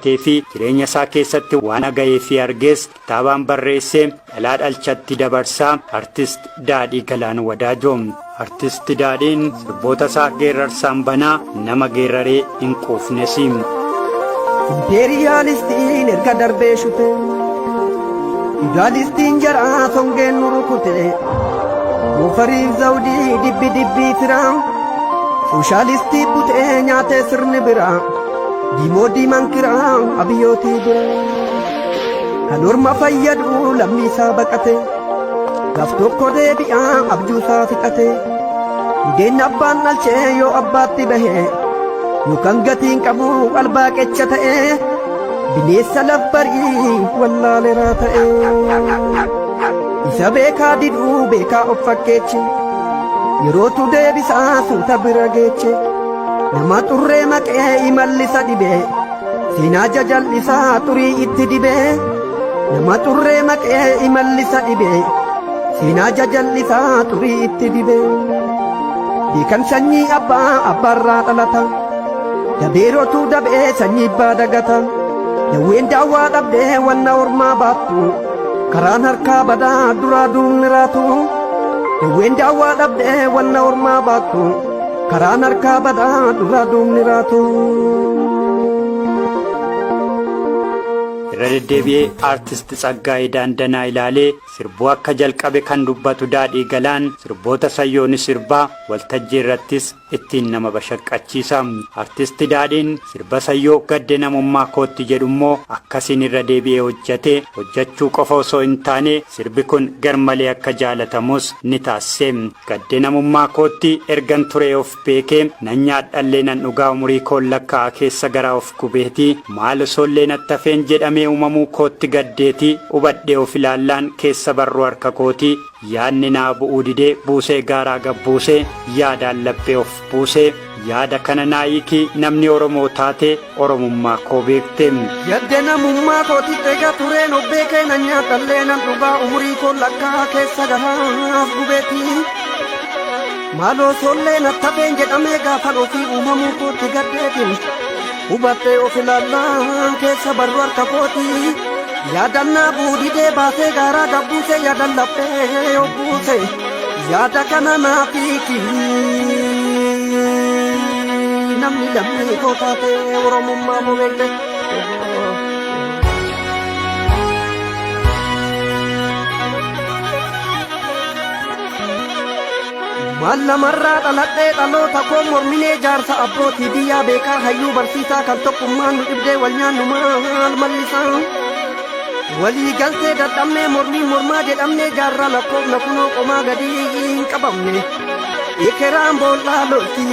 Tee fi jireenya isaa keessatti waan dhaga'ee fi arges kitaabaan barreessee dhalaa dhalchatti dabarsa Artist Daadhii Galaan Wadaajoo. Artist Daadhiin sirboota isaa geerrarsaan banaa nama geerraree hin quufnesi. Impeeriyaalistiin erga darbee shute Fiwudaalistiin jaraa songeen nu rukute Moofariif zawdii dibbi dibbii firaa Sooshaalistii butee nyaatee sirni biraa Diimoo diimaan kiraa abiyyootii bira Kan orma fayyadu lammii isaa baqate Gaaf tokko deebi'aa abjuu isaa fixate Budeenni abbaan dhalchee yoo abbaatti bahe Yookaan gatiin qabu albaaqecha ta'e Bineensa lafbarii wallaaleraa ta'e Isa beekaa diduu beekaa of fakkeeche Yerootu deebisaa suuta bira geeche Nama xurree maqee imallisa dhibee Seenaa jajal'isaa xurii itti dibee Nama xurree maqee imallisa dhibee Seenaa jajal'isaa xurii itti dibee Beekan sanyii abbaa abbaarraa dhalata Dabeerotu dabee sanyii abbaa dagata Dawween daawwaa dhabdee wanna ormaa baattu Karaan harkaa badaa duraa duubni raatu Dawween daawwaa dhabdee wanna ormaa baattu Karaan harkaa badaa duraa duubni raatu. Irra deddeebi'ee Aartist Tsaggaayee Daandanaa ilaalee sirbuu akka jalqabe kan dubbatu Daadhii Galaan sirboota sayyoo ni sirba, waltajjii irrattis ittiin nama bashaqqachiisa. Artist Daadhiin sirba sayyoo gadde namummaa kootti jedhummoo akkasiin irra deebi'ee hojjate. Hojjachuu qofa osoo hin taane sirbi kun garmalee akka jaalatamus ni taasise. Gadde namummaa kootti ergan turee of beekee nan nyaadhallee nan dhugaa umurii koon lakkaa'a keessa garaa of gubeeti maal osoollee natti hafeen jedhamee uumamuu kootti gaddeeti hubadhee of ilaallaan keessa barruu harka kooti Yaadni naa bu'uu didee buusee gaaraa gad buusee yaadaan laphee of buusee yaada kana naa hiiki namni Oromoo taate Oromummaa koo beekte. Yadde namummaa kootitti egaa tureen of beekee nan nyaadhallee nan dhugaa umurii koo lakkaa keessa garaaf gubeeti. Maaloo soollee nattafeen jedhamee gaafan ofii uumamuu kootti gaddeetiin hubadhee of ilaallaan keessa barru harka kooti. Yaadannaa buudidee baasee gaaraa gabbuuse yaadan laphee of buuse yaada kana naa fiiki. Namni lammii koo taate Oromummaa koo beekte. Maal namarraa dhaladhee dhaloota koo morminee jaarsa abbootii biyyaa beekaa hayyuu barsiisaa kan tokkummaan nu dhibdee wal nyaannu maal mallisaa. Walii galtee dadhabnee mormii mormaa jedhamnee jaarraa lakkoofna kunoo qomaa gadii hin qabamne. Ekeraan boollaa lolti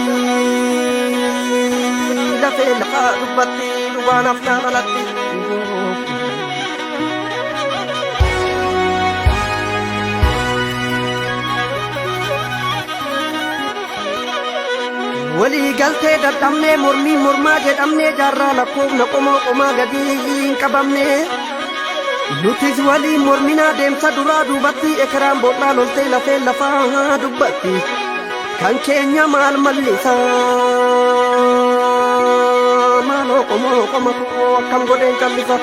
lafee lafaa dubbatti dhugaan hafnaa dhalatti. Walii galtee dadhabnee mormii mormaa jedhamnee jaarraa lakkoofna qomoo qomaa gadii hin qabamne. Nutis walii morminaa deemsa duraa duubatti ekeraan boollaa loltee lafee lafaa dubbatti. Kan keenya maal mallisaa maaloo qomoo qoma koo akkam godheen callisa.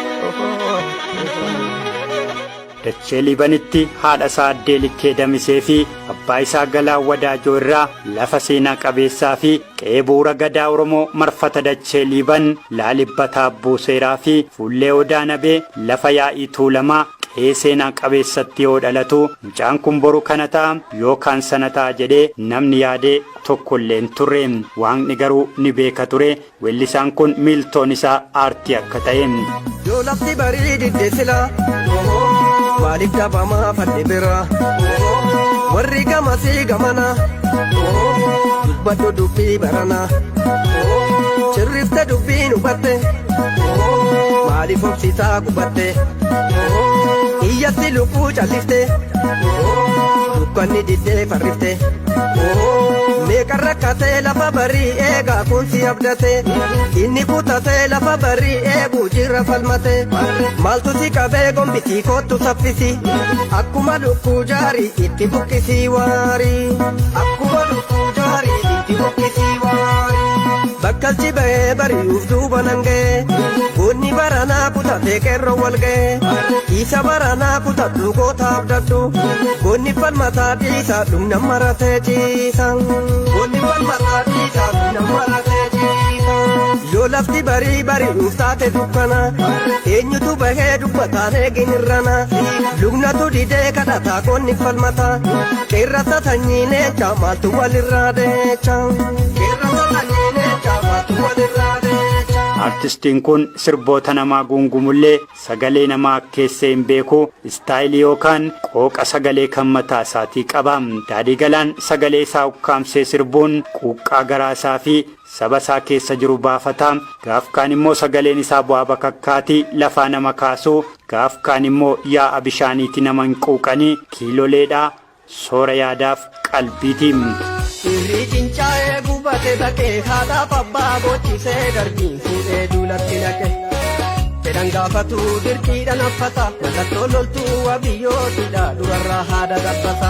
Dachee Liibanitti haadha isaa Addee Likkee Damisee fi abbaa isaa Galaan Wadaajoo irraa lafa seenaa qabeessaa fi qe'ee bu'uura Gadaa Oromoo marfata Dachee Liiban, Laalibba Taabbuu Seeraa fi Fuullee Odaa Nabee lafa Yaa'ii Tuulamaa qe'ee seenaa qabeessatti yoo dhalatu mucaan kun boru kana ta'a yookaan sana ta'a jedhee namni yaade tokkollee hin turre. Waaqni garuu ni beeka ture. Weellisaan kun miiltoon isaa aartii akka ta'e. Yoo lafti barii didde sila maaliif dhabamaa fadhi bira warri gamasii gamana dubbadhu dubbii barana cirrifte dubbiin hubatte maaliif obsisaa gubatte iyyatti lubbuu callifte dukkanni diddee farrifte. Meeqa rakkatee lafa barii eegaa kun si abdate inni kutatee lafa barii eeguu jira falmate maaltu si qabee gombitii kottu saffisi akkuma lukkuu jaarii itti buqqisii waarii akkuma lukkuu jaarii itti buqqisii waarii bakkalchi bahee bari'uuf duuba nan ga'e goonni. Dhaabbatee qeerroo wal ga'ee isa baranaa kutadhu goota abdadhu goonni falmataa dhiisa dhumna maratee ciisa. Goonni falmataa dhiisa dhumna maratee ciisa. Yoo lafti barii bari'uuf taate dukkana eenyutu bahee dubbataan eegin irrana lugnatu didee kadhataa goonni falmataa qeerrasa sanyii leenca maaltu walirraa deecha. Qeerrasa sanyii leenca maaltu walirraa deecha. Artistiin kun sirboota namaa guungumullee sagalee namaa keessee hin beeku, istaayilii yookaan qooqa sagalee kan mataa isaatii qaba. Daadhii Galaan sagalee isaa ukkaamsee sirbuun quuqqaa garaa isaa fi saba isaa keessa jiru baafata. Gaaf kaan immoo sagaleen isaa bu'aa bakakkaatii lafaa nama kaasu, gaaf kaan immoo yaa'a bishaaniiti nama hin quuqanii kiiloleedha soora yaadaaf qalbiiti. Irri cincaa'ee gubate baqee haadhaaf abbaa boochisee darbiin fuudhee duulatti naqe. Fedhan gaafatu dirqiidhaan affata mallattoo loltuu abiyyootidha durarraa haadha dabbata.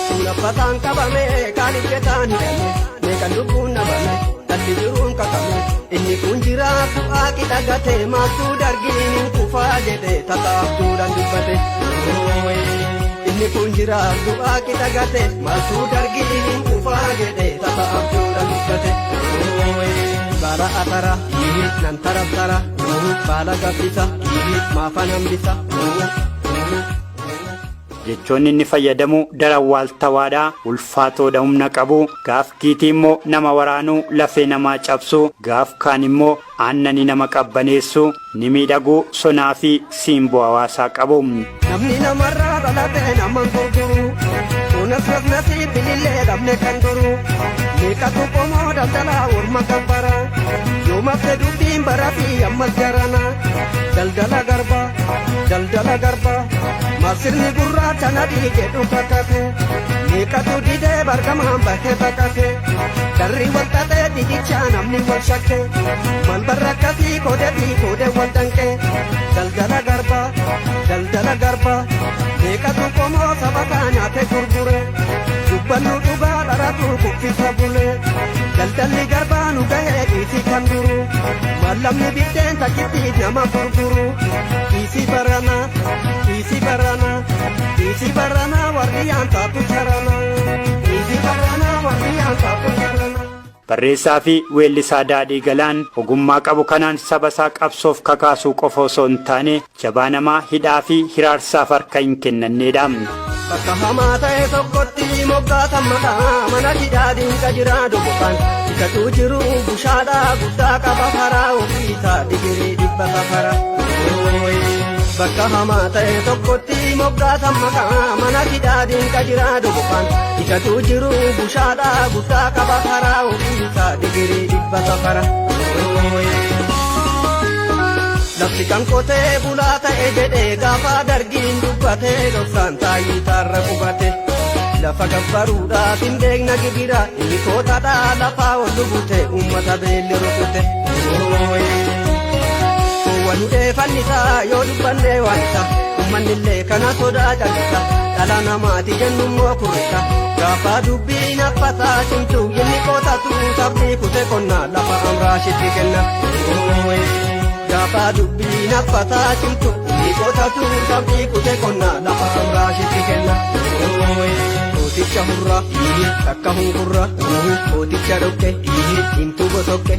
Suunaffataan qabame kaan ijjetaan hidhame meeqan lubbuun dhabame dhalli jiruun kakame inni kun jiraatu qixa gatee maaltu dargiin hin kufaa jedhe tataaf duudhaan dubbate. Inni kun jiraatu qixa gate maaltu dargiin hin kufaa jedhe tataaf duudhaan dubbate. Baala atara nan tarabtara baala gabbisa maafan hambisa. Jechoonni inni fayyadamu daran waaltawaadha, ulfaatoodha, humna qabu. Gaaf kiitii immoo nama waraanuu, lafee namaa cabsu, gaaf kaan immoo aannani nama qabbaneessu, ni miidhagu, sonaa fi siimboo hawaasaa qabu. Namni namarraa dhalate naman gurguru kunas rasnasii bilillee dhabne kan duru meeqatu qomoo daldalaa orma gabbara yoomafte dubbiin bara fi ammas jarana daldala garba daldala garba maasirni gurraacha nadii jedhu kakate meeqatu didee bargamaan bahee baqate darri wal xaxee didichaa namni wal shakke mal barra akkasii koodee fi koodee wal danqe daldala garba daldala garba meeqatu qomoo saba kaa nyaate gurgure dubbannu dhugaa dharatu kuffisa bule daldalli garbaa nu gahee dhiisii kan duru maallamni biddeen takkitti nama gurguru dhiisii barana dhiisii barana dhiisii barana warri yaan taatu charana dhiisii barana warri yaan taatu charana. Barreessaa fi weellisaa Daadhii Galaan ogummaa qabu kanaan saba isaa qabsoof kakaasuu qofa osoo hin taane jabaa namaa hidhaa fi hiraarsaaf harka hin kennanneedha. Bakka hamaa ta'e tokkotti moggaatan maqaa mana hidhaa dinqa jira dogotaan ikatu jiru bushaadhaa guddaa qaba karaa ofiisaa digirii dhibba safara. Bakka hamaa ta'e tokkotti moggaatan maqaa mana hidhaa dinqa jira dogotaan ikatu jiru bushaadhaa guddaa qaba karaa ofiisaa digirii dhibba safara. Lafti kan qotee bulaa ta'e jedhee gaafa dargiin dubbatee dhoksaan taayitaarra qubate. Lafa gabbaruudhaaf hin beekna gibira inni kootaadhaa lafaa ol lubute uummata beelli rukute. Waan hudhee fannisaa yoo dubbanne waan isa uummanni kana sodaa callisa dhala namaati jennu immoo kurrisa. Gaafa dubbiin affataa cimtu inni qootatu sabni kute qonnaa lafa amraashitti kenna. Gaafa dubbiin affataa cimtu inni qootatu sabni kute qonnaa lafa amraashitti kenna. Kooticha hurraa takka hunkurraa kooticha dhokke diimtuu bosokke.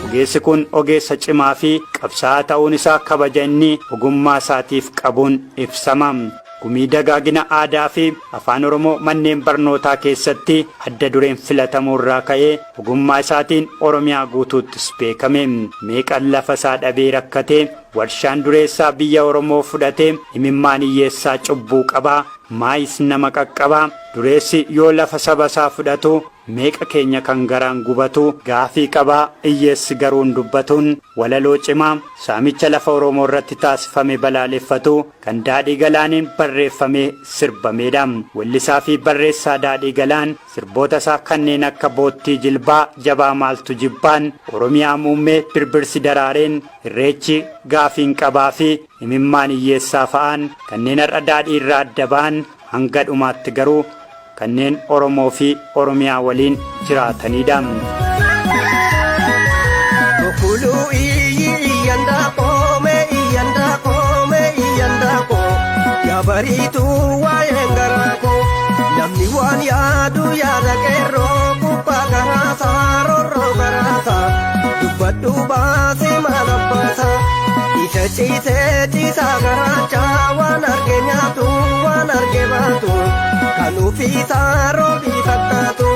Ogeessi kun ogeessa cimaa fi qabsaa'aa ta'uun isaa kabaja inni ogummaa isaatiif qabuun ibsama. Gumii dagaagina aadaa fi afaan Oromoo manneen barnootaa keessatti adda dureen filatamuu irraa ka'ee ogummaa isaatiin Oromiyaa guutuuttis beekame. Meeqan lafa isaa dhabee rakkatee warshaan dureessaa biyya Oromoo fudhatee imimmaan hiyyeessaa cubbuu qabaa maayis nama qaqqabaa dureessi yoo lafa saba isaa fudhatu meeqa keenya kan garaan gubatu gaafii qabaa hiyyeessi garuun dubbatuun walaloo cimaa saamicha lafa Oromoo irratti taasifame balaaleffatu kan Daadhii Galaaniin barreeffamee sirbameedha. Weellisaa fi barreessaa Daadhii Galaan sirboota isaa kanneen akka Boottii Jilbaa, Jabaa Maaltu Jibbaan, Oromiyaa Muummee, Birbirsi Daraareen, Irreechi Gaafiin Qabaa fi Imimmaan Hiyyeessaa fa'aan kanneen har'a daadhii irraa adda ba'an hanga dhumaatti garuu kanneen Oromoo fi Oromiyaa waliin jiraatanidha. Yaa bariituu waa'een garaa koo namni waan yaadu yaada qeerroo gubbaa garaasaa roorroo garaasaa dubbadhu baasii maal abbaasaa isa ciisee ciisaa garaachaa waan arge nyaatu waan arge baatu kan ofiisaa roobii fakkaatu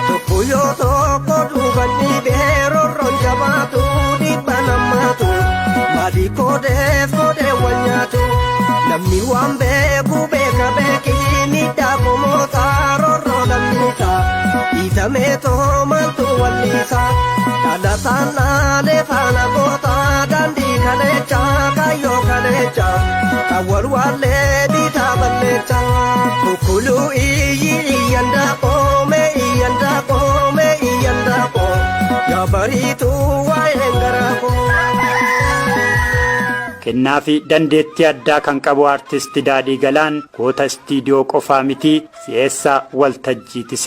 tokko yoo tokko duuban dhiibee roorroon jabaatu dhibba nammaatu maalii koodeef koodee wal nyaatu. Namni waan beeku beeka beekii miidhaa komootaa roorroo lammiisaa dhiitamee toomantu walliisaa dhalataan laalee faana gootaa daandii kaleechaa kaayyoo kaleechaa kan wal waallee biitaa balleechaa kukkuluu iyyi iyyan daaqoo mee iyyan daaqoo mee iyyan daaqoo yaa bariituu waa'een garaa koo. Kennaa fi dandeettii addaa kan qabu Aartisti Daadhii Galaan goota istiidiyoo qofaa miti, si'eessaa waltajjiitis.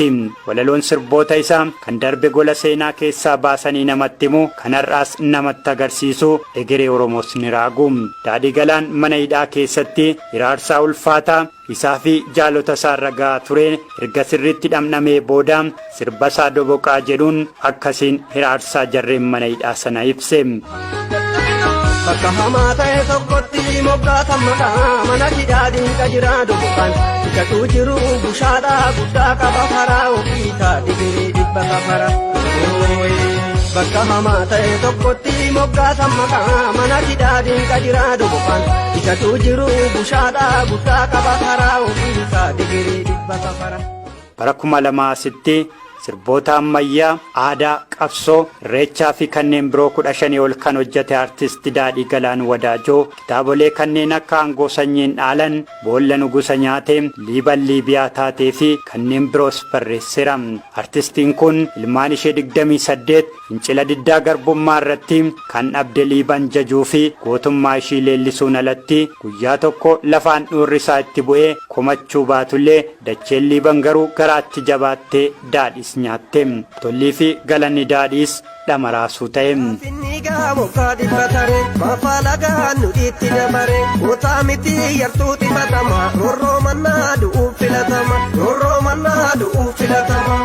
Walaloon sirboota isaa kan darbe gola seenaa keessaa baasanii namatti himu, kan har'aas namatti agarsiisu, egeree Oromoos ni raagu. Daadhii Galaan mana hidhaa keessatti hiraarsaa ulfaataa isaa fi jaalota isaarra ga'aa ture erga sirriitti dhamdhamee booda sirba isaa Doboqaa jedhuun akkasiin hiraarsaa jarreen mana hidhaa sana ibse. Bakka hamaa ta'e tokkotti moggaatan maqaa mana hidhaa dinqa jira doboqaan ijatu jiru bushaadhaa guddaa qaba karaa ofiitaa digirii dhibba safara. Bakka hamaa ta'e tokkotti moggaatan maqaa mana hidhaa dinqa jira doboqaan ijatu jiru bushaadhaa guddaa qaba karaa ofiitaa digirii dhibba safara. Bara 2000 asitti sirboota ammayyaa, aadaa, qabsoo, irreechaa fi kanneen biroo 15 ol kan hojjete Aartisti Daadhii Galaan Wadaajoo kitaabolee kanneen akka Aangoo Sanyiin Dhaalan, Boolla Nugusa Nyaate, Liiban Liibiyaa Taatee fi kanneen biroos barreesseera. Artistiin kun ilmaan ishee 28 fincila diddaa garbummaa irratti kan dhabde Liiban jajuu fi gootummaa ishii leellisuun alatti guyyaa tokko lafaan dhuurri isaa itti bu'ee komachuu baatullee dacheen Liiban garuu garaatti jabaattee Daadhiis nyaatte. Tollii fi galanni Daadhiis dhama raasuu ta'e. Finniigaa moggaa dhibba tare maafaa lagaa nu dhiitti dabare gootaa miti yartuu xibatama roorroo mannaa du'uuf filatama roorroo mannaa du'uuf filatama.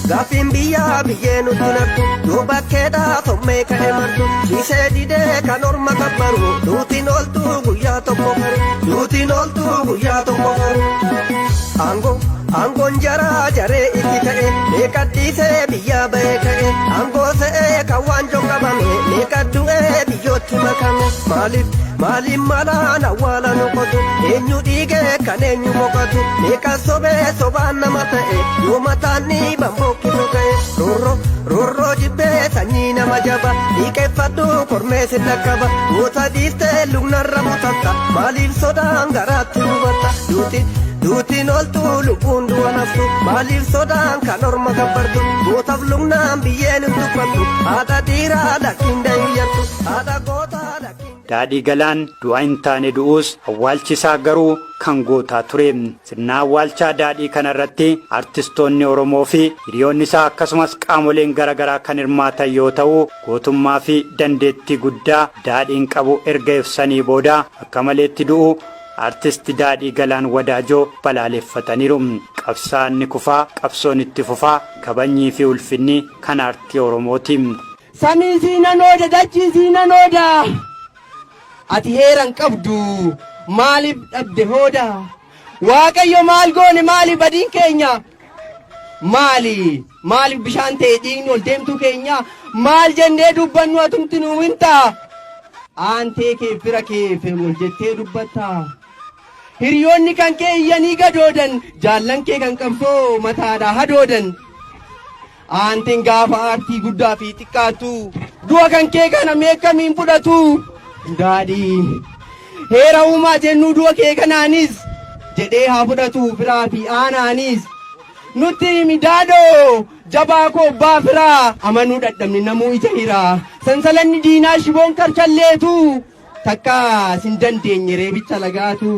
Gaaffiin biyyaa biyyee nutti naqxu yoo bakkeedhaa sommee ka'e martu ciisee didee kan orma gabbaru duutiin ooltu guyyaa tokko faru duutiin ooltu guyyaa tokko faru. Aangoo aangoon jaraa jaree itti ta'e meeqa dhiisee biyyaa ba'ee ka'e aangoo se'ee kan waanjoon qabame meeqa du'ee biyyootti makame maaliif maaliif malaan awwaala nu qotu eenyu dhiigee kan eenyu boqotu meeqa sobee sobaan nama ta'e yoo mataan dhiiban bookkisu ka'e roorroo roorroo jibbee sanyii nama jaba dhiiqeeffadhu kormee sin dhaqqaba goota dhiiftee lugnarra butatta maaliif sodaan garaatti hubatta duuti duutiin oltu lubbuun du'a naftu maaliif sodaan kan orma gabbartu gootaaf lugnaan biyyeen hin tuffattu haadha dhiiraa lakkiin dayyartu haadha gootaa lakkiin. Daadhii Galaan du'a hin taane du'uus awwaalchi isaa garuu kan gootaa ture. Sirna awwaalchaa Daadhii kana irratti artistoonni Oromoo fi hiriyoonni isaa akkasumas qaamoleen garaagaraa kan hirmaatan yoo ta'u, gootummaa fi dandeettii guddaa Daadhiin qabu erga ibsanii booda akka maleetti du'u Artisti Daadhii Galaan Wadaajoo balaaleffataniiru. Qabsaa'aan ni kufaa, qabsoon itti fufaa, kabajnii fi ulfinni kan aartii Oromooti. Samii sii nan ooda dachii sii nan ooda Ati heera hin qabdu maaliif dhabde hooda Waaqayyo maal goone maali badiin keenya Maali maaliif bishaan ta'e dhiigni ol deemtuu keenya Maal jennee dubbannu atumti nuu himta Aantee kee fira kee wal jettee dubbatta Hiriyoonni kan kee iyyanii gadoodan jaallan kee kan qabsoo mataadhaa hadoodan Aanteen gaafa aartii guddaa fi xiqqaattu du'a kan kee kana meekkamiin fudhatu Daadhii heera uumaa jennuu du'a kee kanaanis jedhee haa fudhatu firaa fi aanaanis nutti himi daadhoo jabaa koo abbaa firaa amanuu dhadhabne namuu ija hiraa sansalanni diinaa shiboon karchalleetu takka sin dandeenye reebicha lagaatu.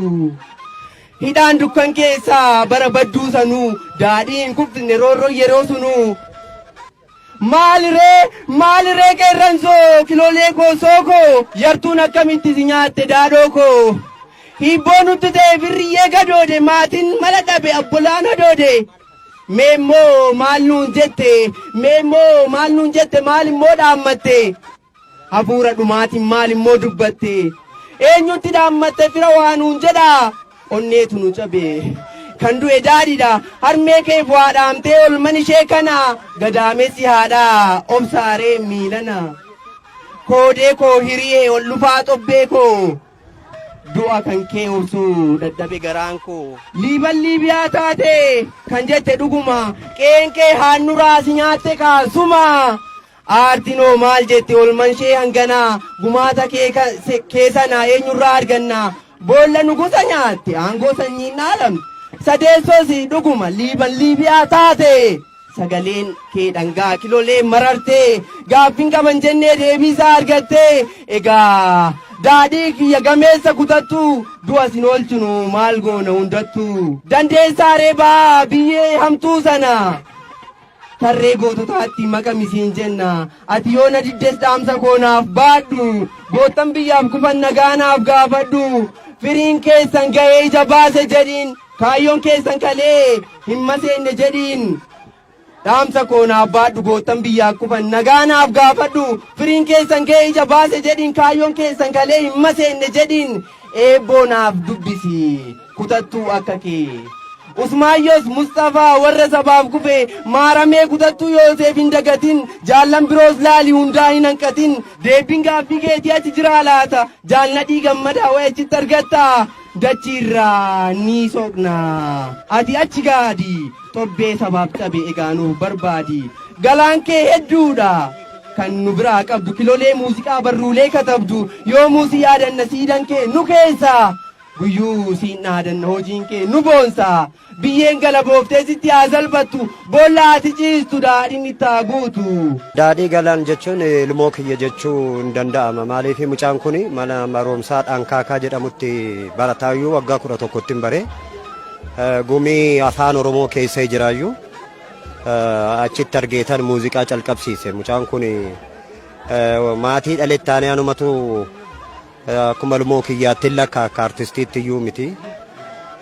Hidhaan dukkan keessaa bara badduu sanuu daadhii hin kuffisne roorroon yeroo sunuu. Maaliree maaliree qeerransoo kiloolee koo sookoo yartuun akkamitti si nyaatte daadhoo koo. Hibboo nutti ta'e firriyyee gadoode, maatiin mala dhabe, obbolaan hadoode. Mee immoo maal nuun jette? Mee immoo maal nuun jette? Maal immoo dhaammatte? Hafuura dhumaatiin maal immoo dubbatte? Eenyutti dhaammatte? Fira waa nuun jedha. Onneetu nu cabe. Kan du'e Daadhiidha. Harmee kee bu'aa dhaamtee olman ishee kana gadaamessi haadhaa obsaaree miilana. Koodee koo, hiriyee ol dhufaa, xobbee koo, du'a kan kee obsuu dadhabe garaan koo. Liiban Liibiyaa taate kan jette dhuguma, qeen kee haannuraa si nyaatte kaasuma. Aartinoo maal jette? Olman ishee hanganaa, gumaata kee sana eenyurraa arganna? Boolla nugusa nyaatte, aangoo sanyiin dhaalamte. Sadeessoos dhuguma Liiban Liibiyaa taate. Sagaleen kee dhangaa kilolee marartee, gaaffiin qaban jennee deebiisaa argattee. Egaa Daadhii kiyya gameessa kutattu, du'a sin oolchinu, maal goona hundattu? Dandeessaa reebaa biyyee hamtuu sana tarree goototaatti maqamisiin jenna. Ati yoo na diddes, dhaamsa koonaaf baadhu, goottan biyyaaf kufan nagaanaaf gaafadhu. Firiin keessan ga'ee ija baase jedhiin, kaayyoon keessan kalee hin maseenne jedhiin. Dhaamsa koonaaf baadhu, goottan biyyaaf kufan nagaanaaf gaafadhu. Firiin keessan ga'ee ija baase jedhiin, kaayyoon keessan kalee hin maseenne jedhiin. Eebboonaaf dubbisi kutattuu akka kee. Usmaayyoos Mustafaa warra sabaaf kufe, maaramee kutattuu Yoosef hin dagatin, jaallan biroos laali, hundaa hin hanqatin. Deebbiin gaaffii keetii achi jiraa laata? Jaalladhii gammadaa wayi achitti argatta. Dachiirraa ni soqna, ati achi gaadi, xobbee sabaaf cabe egaa nuuf barbaadi. Galaan kee hedduudha kan nu biraa qabdu, kilolee muuziqaa barruulee katabdu. Yoomuu si yaadanna, siidan kee nu keessa, guyyuu siin dhaadanna, hojiin kee nu boonsa. Biyyeen galabooftee sitti haa salphattu, boolla ati ciistu daadhiin itti haa guutu. Daadhii Galaan jechuun ilmoo kiyya jechuu hin danda'ama. Maaliif, mucaan kun mana barumsaa Dhaankaakaa jedhamutti barataayyuu waggaa 11tti hin bare. Gumii afaan Oromoo keessa jiraayyuu achitti argeetan muuziqaa calqabsiise. Mucaan kun maatii dhalettaanii anumatu akkuma ilmoo kiyyaatti lakka, akka artistiitti iyyuu miti.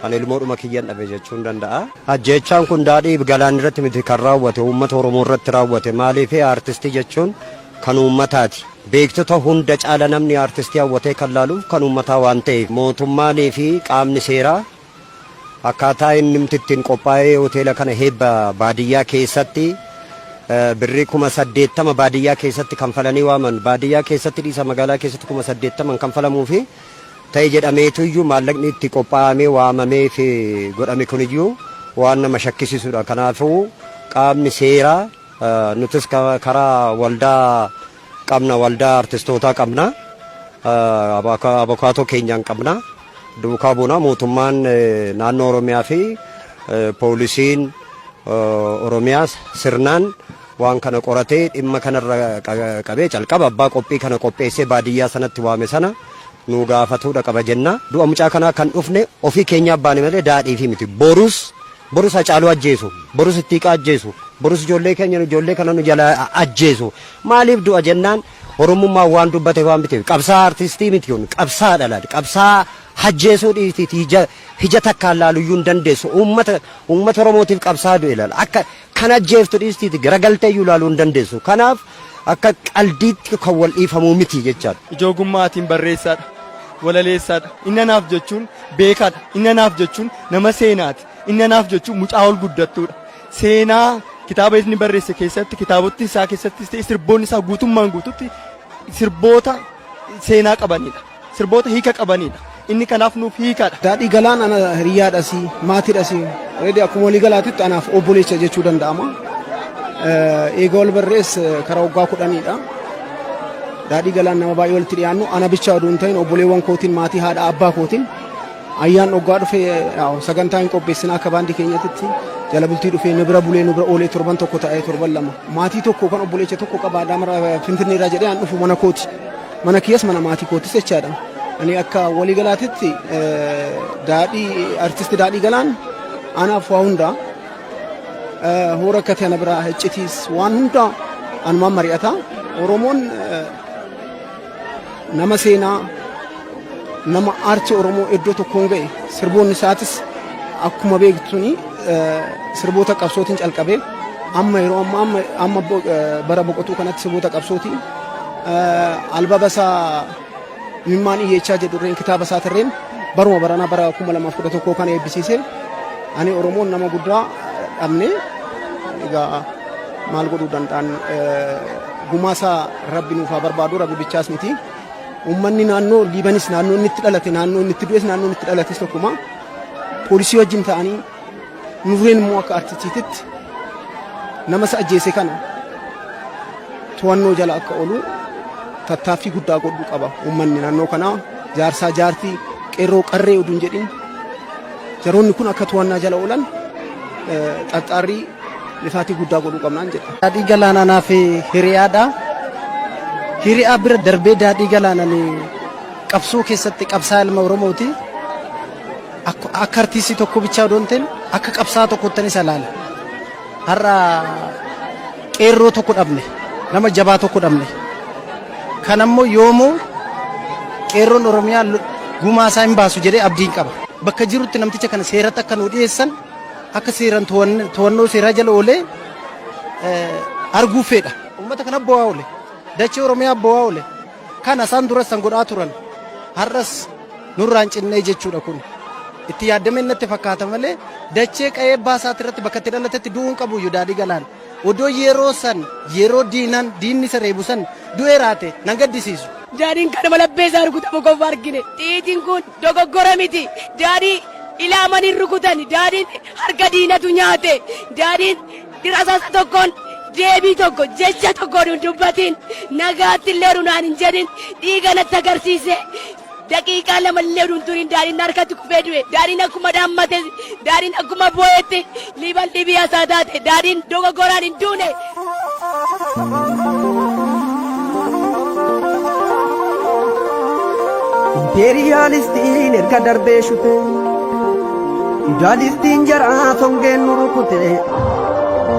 Ani ilmoodhuma kiyyan dhabe jechuun danda'a. Ajjeechaan kun Daadhii Galaan irratti miti kan raawwate, uummata Oromoo irratti raawwate. Maaliif, aartistii jechuun kan uummataati. Beektota hunda caala namni aartistii hawwatee kan laaluuf kan uummataa waan ta'eef, mootummaanii fi qaamni seeraa akkaataa inni ittiin qophaa'ee hoteela kana heebba baadiyyaa keessatti birrii 80,000 baadiyyaa keessatti kanfalanii waaman, baadiyyaa keessatti dhiisa, magaalaa keessatti 80,000 kanfalamuu fi ta'e jedhameetu iyyuu maallaqni itti qophaa'amee waamamee fi godhame kuniyyuu waan nama shakkisiisudha. Kanaafuu qaamni seeraa, nutis karaa waldaa qabna, waldaa artistootaa qabna, abukaatoo keenyaan qabna. Duukaa buuna. Mootummaan naannoo Oromiyaa fi poolisiin Oromiyaa sirnaan waan kana qoratee dhimma kanarra qabee calqaba abbaa qophii kana qopheessee baadiyyaa sanatti waame sana nu gaafatuudha qaba jenna. Du'a mucaa kanaa kan dhufne ofii keenyaa baane malee Daadhii fi miti. Borus borus Hacaaluu ajjeesu, borus Ittiiqaa ajjeesu, borus ijoollee keenya, ijoollee kana nu jala ajjeesu. Maaliif du'a jennaan, Oromummaa waan dubbate waan biteef. Qabsaa artistii miti kun, qabsaadha laal. Qabsaa ajjeesuu dhiitiiti ija ija takkaan laaluyyuu hin dandeessu. Uummata Oromootiif qabsaa du'e laal. Akka kan ajjeeftu dhiistiiti garagaltee iyyuu laaluu hin dandeessu. Kanaaf akka qaldiitti kan wal dhiifamuu miti jechaadha. Ijoogummaatiin barreessaadha. Walaleessaadha. Inni anaaf jechuun beekaadha. Inni anaaf jechuun nama seenaati. Inni anaaf jechuun mucaa ol guddattuudha. Seenaa kitaaba inni barreesse keessatti, kitaabotni isaa keessattis ta'e sirboonni isaa guutummaan guututti sirboota seenaa qabanidha. Sirboota hiika qabanidha. Inni kanaaf nuuf hiikadha. Daadhii Galaan ana hiriyyaadhasi, maatiidhasi, already akkuma walii galaatitti anaaf obboleessa jechuu danda'ama. Eega wal barrees karaa waggaa 10dha. Daadhii Galaan nama baay'ee walitti dhiyaannu, ana bichaa oduu hin ta'in obboleewwan kootiin, maatii haadha abbaa kootiin ayyaan dhoggaa dhufe sagantaa hin qopheessina. Akka baandii keenyatitti jala bultii dhufee nu bira bulee, nu bira oolee, torban tokko ta'ee, torban 2 maatii tokko kan obboleessa tokko qaba Adaama Finfinneerraa jedhee an dhufu mana kooti. Mana kiyyas, mana maatii kootis jechaadha. Ani akka waliigalaatitti Daadhii, artisti Daadhii Galaan anaaf waa hundaa. Hoo rakkate ana biraa iccitiis waan hundaa anumaan mari'ata. Oromoon nama seenaa Nama aartii Oromoo iddoo tokkoon ga'e. Sirboonni isaatis akkuma beektuni sirboota qabsootiin calqabee amma yeroo amma amma bara boqotuu kanatti sirboota qabsootiin albaba isaa Imimmaan Iyyeechaa jedhurreen kitaaba isaatirreen baruma baranaa bara 2011 kana eebbisiise. Ani Oromoon nama guddaa dhabne, egaa maal godhuu danda'an? Gumaasaa Rabbi nuuf haa barbaadu. Rabbi bichaas miti. Uummanni naannoo Liibanis, naannoo inni itti dhalate, naannoo inni itti du'es, naannoo inni itti dhalates tokkuma. Poolisii wajjin ta'anii nurreen immoo akka artistiititti nama isa ajjeese kana to'annoo jala akka oolu tattaaffii guddaa godhuu qaba. Uummanni naannoo kanaa jaarsaa, jaartii, qeerroo, qarree utuu hin jedhin jaroonni kun akka to'annaa jala oolan xaxxaarrii lifaatii guddaa godhuu qabnaan jedha. Daadhii Galaanaa naaf hiriyaadha. Hiriyaa bira darbee Daadhii Galaanaan qabsoo keessatti qabsaa ilma Oromooti. Akka artiistii tokko bichaa odoo hin ta'in akka qabsaa tokkottan isa ilaala. Har'a qeerroo tokko dhabne, nama jabaa tokko dhabne. Kan ammoo yoomuu qeerroon Oromiyaa gumaa isaa hin baasu jedhee abdiin qaba. Bakka jirutti namticha kana seeratti akka nu dhiyeessan, akka seeran to'annoo seeraa jala oolee arguu fedha. Uummata kana bo'aa oole. Dachee Oromiyaa bo'aa oole. Kana isaan duras san godhaa turan. Har'as nurraan cinnee jechuudha kun. Itti yaaddamee natti fakkaata malee dachee qa'ee abbaa isaati irratti bakka itti dhalatetti du'uu hin qabu iyyuu Daadhii Galaan. Odoo yeroo san yeroo diinan diinni isa reebu san du'ee raate nan gaddisiisu. Daadhiin kanuma laphee isaa rukutamu qofa argine. Xiitiin kun dogoggora miti. Daadhii ilaaman hin rukutan. Daadhiin harka diinatu nyaate. Daadhiin rasaasa tokkoon deebii tokko jecha tokkoon hin dubbatin, nagaatti illee naan hin jedhin, dhiiga natti agarsiise. Daqiiqaa 2 illee hin turin daadhiin harkatti kufee du'e. Daadhiin akkuma dhaammate, daadhiin akkuma boo'etti Liiban Liibiyaa isaa taate. Daadhiin dogoggoraan hin duune. Impeeriyaalistiin erga darbee shute, Fiwudaalistiin jaraa songeen nu rukute,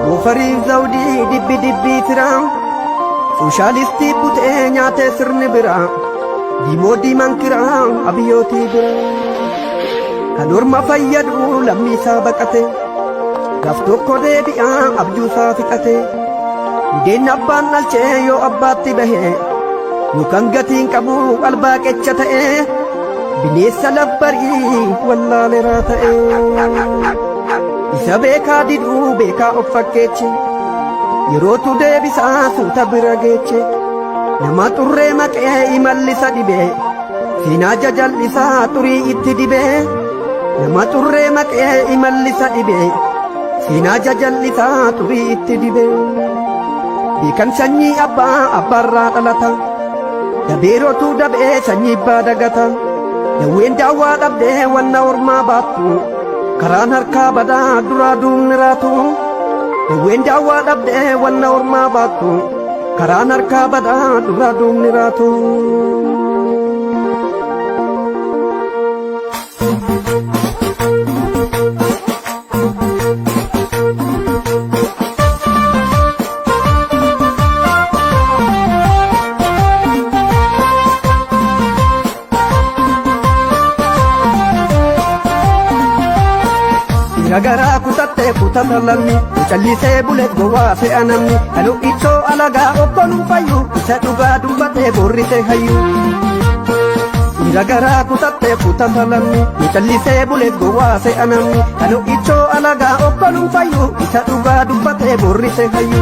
goofariif zawdii dibbi dibbii firaa, sooshaalistii butee nyaatee sirni biraa, diimoo diiman kiraa abiyyootii biraa. Kan orma fayyadu lammii isaa baqate, gaaf tokko deebi'aa abjuu isaa fixate. Hundeen abbaan dhalchee yoo abbaatti bahe yookaan gatiin qabu albaa qecha ta'e, bineensa labbarii wallaaleraa ta'e. Isa beekaa diduu beekaa of fakkeeche, yerootu deebisaa suuta bira geeche. Nama xurree maqee imallisa dhibee, seenaa jajal'isaa xurii itti dibee. Nama xurree maqee imallisa dhibee, seenaa jajal'isaa xurii itti dibee. Beekan sanyii abbaa abbaarraa dhalata, dabeerotu dabee sanyii abbaa dagata. Dawween daawwaa dhabdee wanna ormaa baattu, karaan harkaa badaa duraa duubni raatu. Dawween daawwaa dhabdee wanna ormaa baattu, karaan harkaa badaa duraa duubni raatu. Dhiira garaa kutattee kutata lammi, callisee buleef gowwaa se'a namni. Kan ittoo alagaa okkoluu fayyu, isa dhugaa dubbatee boorrisee hayyu. Dhiira garaa kutattee kutata lammi, callisee buleef gowwaa se'a namni. Kan ittoo alagaa okkoluu fayyu, isa dhugaa dubbatee boorrisee hayyu.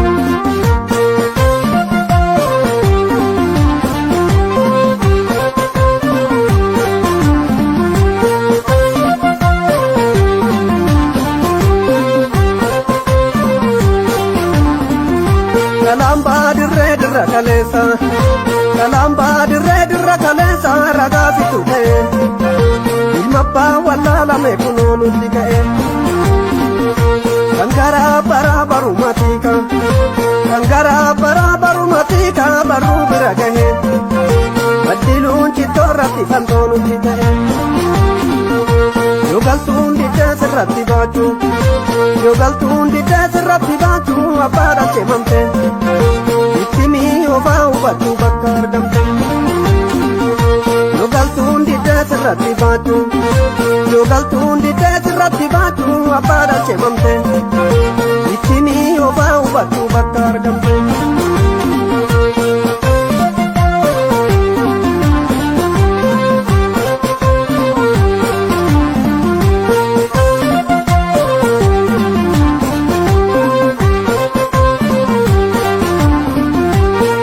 Kalaan baadirree dirra kaleessa, kalaan baadirree dirra kaleessa, ragaa situ ta'e. Ilma abbaa wallaalame kunoo nutti ka'e. Kan garaa baraa barumatii kan, kan garaa baraa barumatii kan barruu bira gahe. Maddiluun cittoo irratti fantoo nutti ta'e. Yoo galtuun diddee sirratti baachuu, yoo galtuun diddee sirratti baachuu, abbaa dhalchee mamte. Itti mi'oofaa hubachuu bakka argamte. Yoo galtuun diddee sirratti. sirratti baatu. Yoo galtuun diddee sirratti baatu abbaa dhalchee mamte. Itti obaa hubadhu bakka argamte.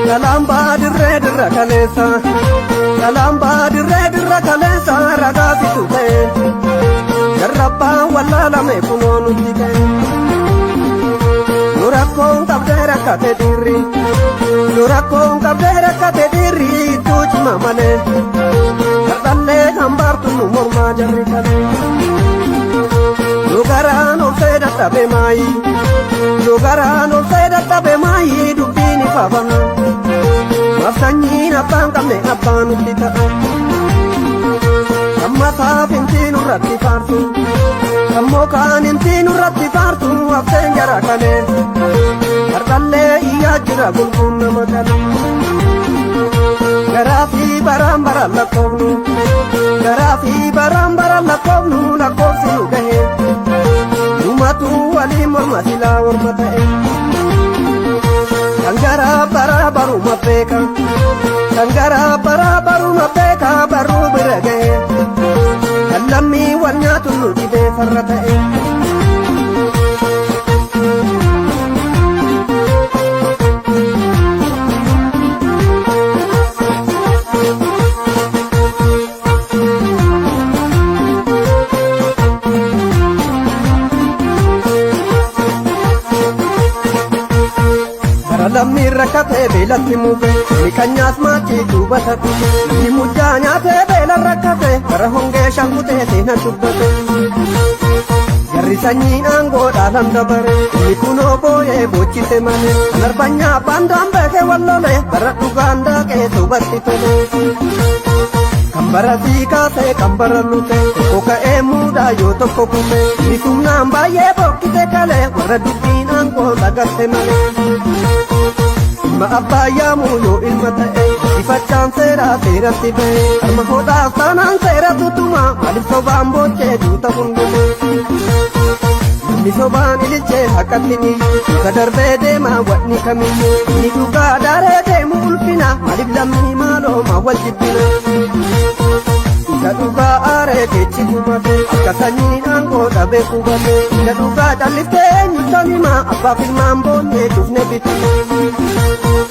Kalambaa dirree dirra kaleessa. Kalambaa dirree dirra kaleessa ragaa fitu ta'e. Jarrabbaan wallaalame kunoo nutti ka'e. Nu rakkoon qabdee rakkate dhiirri. Nu rakkoon qabdee rakkate dhiirri ittuu cima malee. Kardhallee hambaartu nu mormaa jarri kalee. Nu garaan ol dadhabe maayi. Nu garaan ol dadhabe maayi dubbiin ifa baha. Maaf sanyiin abbaan qabne abbaan nutti ta'a. Amma saafintii nurratti faarsu. Ammoo kaanintii nurratti faarsu hafteen jara kalee. Kardhallee iyyaa jira gulguun nama kalee. Garaa fi baraan baraan lakkoofnu. Garaa fi baraan baraan lakkoofnu lakkoofsi nu gahe. Numatu waliin morma silaa morma ta'e. Kan garaa baraa baruma beeka. Kan garaa baraa baruma beeka baruu bira gahe. Kan lammii wal nyaatu nu dhibee farra ta'e. Bara lammii rakkatee beelatti mufe, ni kan nyaas maachii duubata dhufe, ni mucaa nyaatee beela rakkate, bara hongee shankutee seena dubbate. Jarri sanyiin aangoo dhaalan dabare, inni kunoo booyee boochise malee, kan arbanyaa baandaan beekee wallole, bara dhugaan daaqee sobatti tole. Kan bara sii kaasee kan bara lute, tokko ka'ee muudaa yoo tokko kufe, inni humnaan baay'ee bokkise kalee, warra dubbiin aangoo dagatte malee. Ilma abbaa yaamuu yoo ilma ta'e, ifachaan seeraa seeratti ba'e, harma hodhaaf taanaan seera tutuma, maaliif sobaan boochee duuta hundume. Namni sobaan ililchee haqatti ni muka darbee deema wanni kamiyyuu, inni dhugaa daaree deemu ulfina, maaliif lammii maaloo maa wal jibbina. Isa dhugaa aaree keechi gubate, akka sanyiin aangoo dhabee qubate, isa dhugaa calliftee eenyutti hima, abbaaf ilmaan boonyee cufne bitime.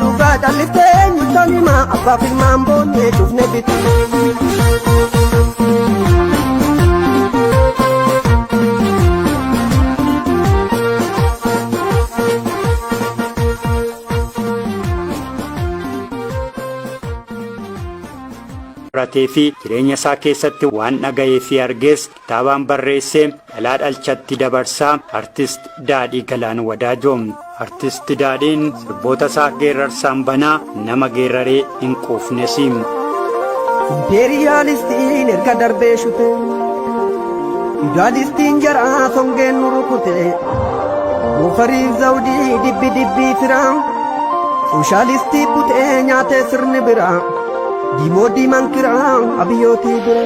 Dhugaa calliftee eenyutti hima, abbaaf ilmaan boonyee cufne bitime. Qoratee fi jireenya isaa keessatti waan dhaga'ee fi argees kitaabaan barreessee dhalaa dhalchatti dabarsaa Artist Daadhii Galaan Wadaajoo. Artist Daadhiin sirboota isaa geerarsaan banaa nama geeraree hin quufnes. Impeeriyaalistiin erga darbee shute, Fiwudaalistiin jaraa songeen nu rukute, Goofariif zawdii dibbi dibbii firaa, Sooshaalistii butee nyaatee sirni biraa, Diimoo diimaan kiraa abiyyootii bira.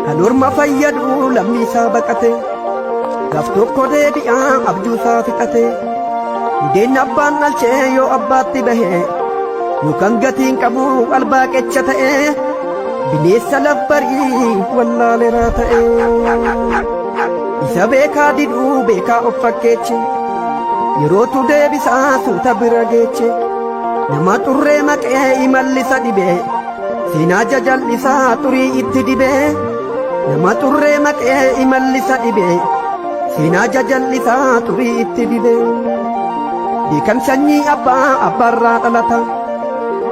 Kan orma fayyadu lammii isaa baqate, gaaf tokko deebi'aa abjuu isaa fixate. Hundeen abbaan dhalchee yoo abbaatti bahe, yookaan gatiin qabu albaaqecha ta'e, bineensa labbarii wallaaleraa ta'e. Isa beekaa diduu beekaa of fakkeeche, yerootu deebisaa suuta bira geeche. Nama xurree maqee imallisa dhibee, seenaa jajal'isaa xurii itti dibee. Nama xurree maqee imallisa dhibee, seenaa jajal'isaa xurii itti dibee. Beekan sanyii abbaa abbaarraa dhalata,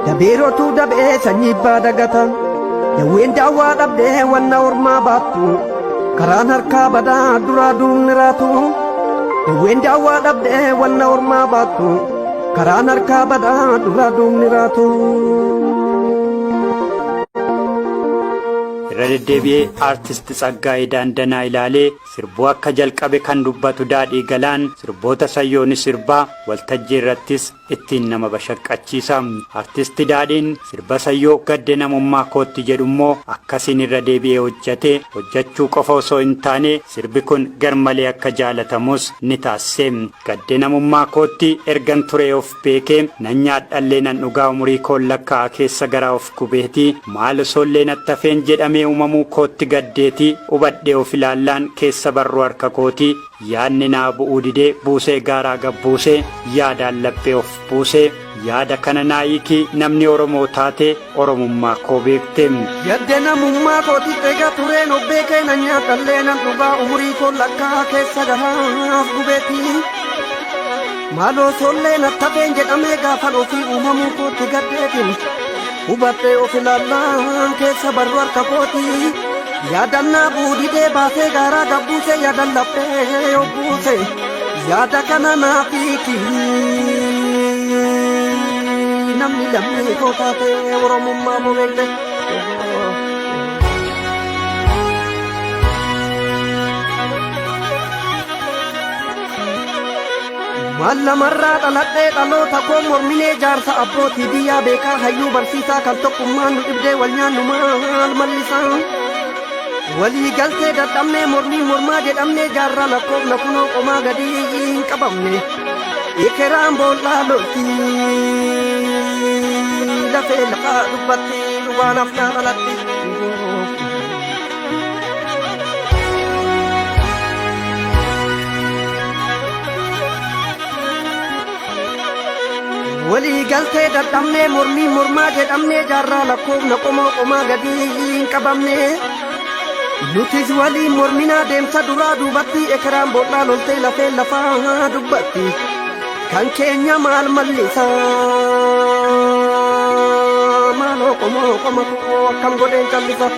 dabeerotu dabee sanyii abbaa dagata. Jawween daawwaa dhabdee wanna ormaa baattu, karaan harkaa badaa duraa duubni raatu. Jawween daawwaa dhabdee wanna ormaa baattu, karaan harkaa badaa duraa duubni raatu. Irra deddeebi'ee aartist Tsaggaayee Daandanaa ilaalee sirbuu akka jalqabe kan dubbatu Daadhii Galaan sirboota sayyooni sirbaa waltajjii irrattis ittiin nama bashaqqachiisa. Aartisti Daadhiin sirba sayyoo gadde namummaa kootti jedhu immoo akkasiin irra deebi'ee hojjate. Hojjachuu qofa osoo hin taane sirbi kun garmalee akka jaalatamus ni taasise. Gadde namummaa kootti ergan turee of beekee nan nyaadhallee nan dhugaa umurii koon lakkaa'a keessa garaa of gubeeti maal osoollee natti hafeen jedhamee uumamuu kootti gaddeeti hubadhee of ilaallaan keessa barruu harka kooti yaadni naa bu'uu didee buusee gaaraa gabbuusee yaadaan laphee of buusee yaada kana naa hiiki namni Oromoo taate Oromummaa koo beekte. Gadde namummaa kootitti egaa tureen of beekee nan nyaadhallee nan dhugaa umurii koon lakkaa keessa garaaf gubeeti. Maaloo sollee natti hafeen jedhamee gaafan ofii uumamuu kootti gaddeetiin hubadhee of ilaallaan keessa barruu harka kooti. Yaadannaa buudidee baasee gaaraa gabbuusee yaadan laphee of buuse yaada kana naaf hiiki. Namni lammii koo taate Oromummaa moo beekte. Maal lamarraa dhaladhee dhaloota koo morminee jaarsa abbootii biyyaa beekaa hayyuu barsiisaa kan tokkummaan nu dhibdee wal nyaannu maal mallisaa. Walii galtee dadhabnee mormii mormaa jedhamnee jaarraa lakkoofna kunoo qomaa gadii hin qabamne. Ekeraan boollaa lolti lafee lafaa dubbatti dhugaan hafnaa dhalatti. Walii galtee dadhabnee mormii mormaa jedhamnee jaarraa lakkoofna qomoo qomaa gadii hin qabamne. Nutis walii morminaa deemsa duraa duubatti ekeraan boollaa loltee lafee lafaa dubbatti. Kan keenya maal mallisaa maaloo qomoo qoma koo akkam godheen callisa.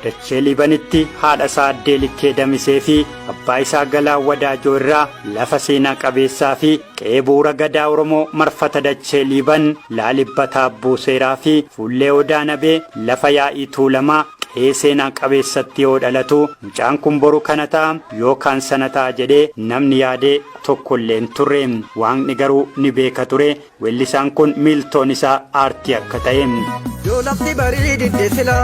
Dachee Liibanitti haadha isaa Addee Likkee Damisee fi abbaa isaa Galaan Wadaajoo irraa lafa seenaa qabeessaa fi qe'ee bu'uura gadaa Oromoo marfata Dachee Liiban Laalibbataa Abbuu Seeraa fi Fuullee Odaa Nabee lafa yaa'ii Tuulamaa qe'ee seenaa qabeessatti yoo dhalatu mucaan kun boru kana ta'a yookaan sana ta'a jedhee namni yaadee tokkollee hin turre. Waaqni garuu ni beeka ture. Weellisaan kun miiltoon isaa aartii akka ta'e. Yoo lafti barii didde sila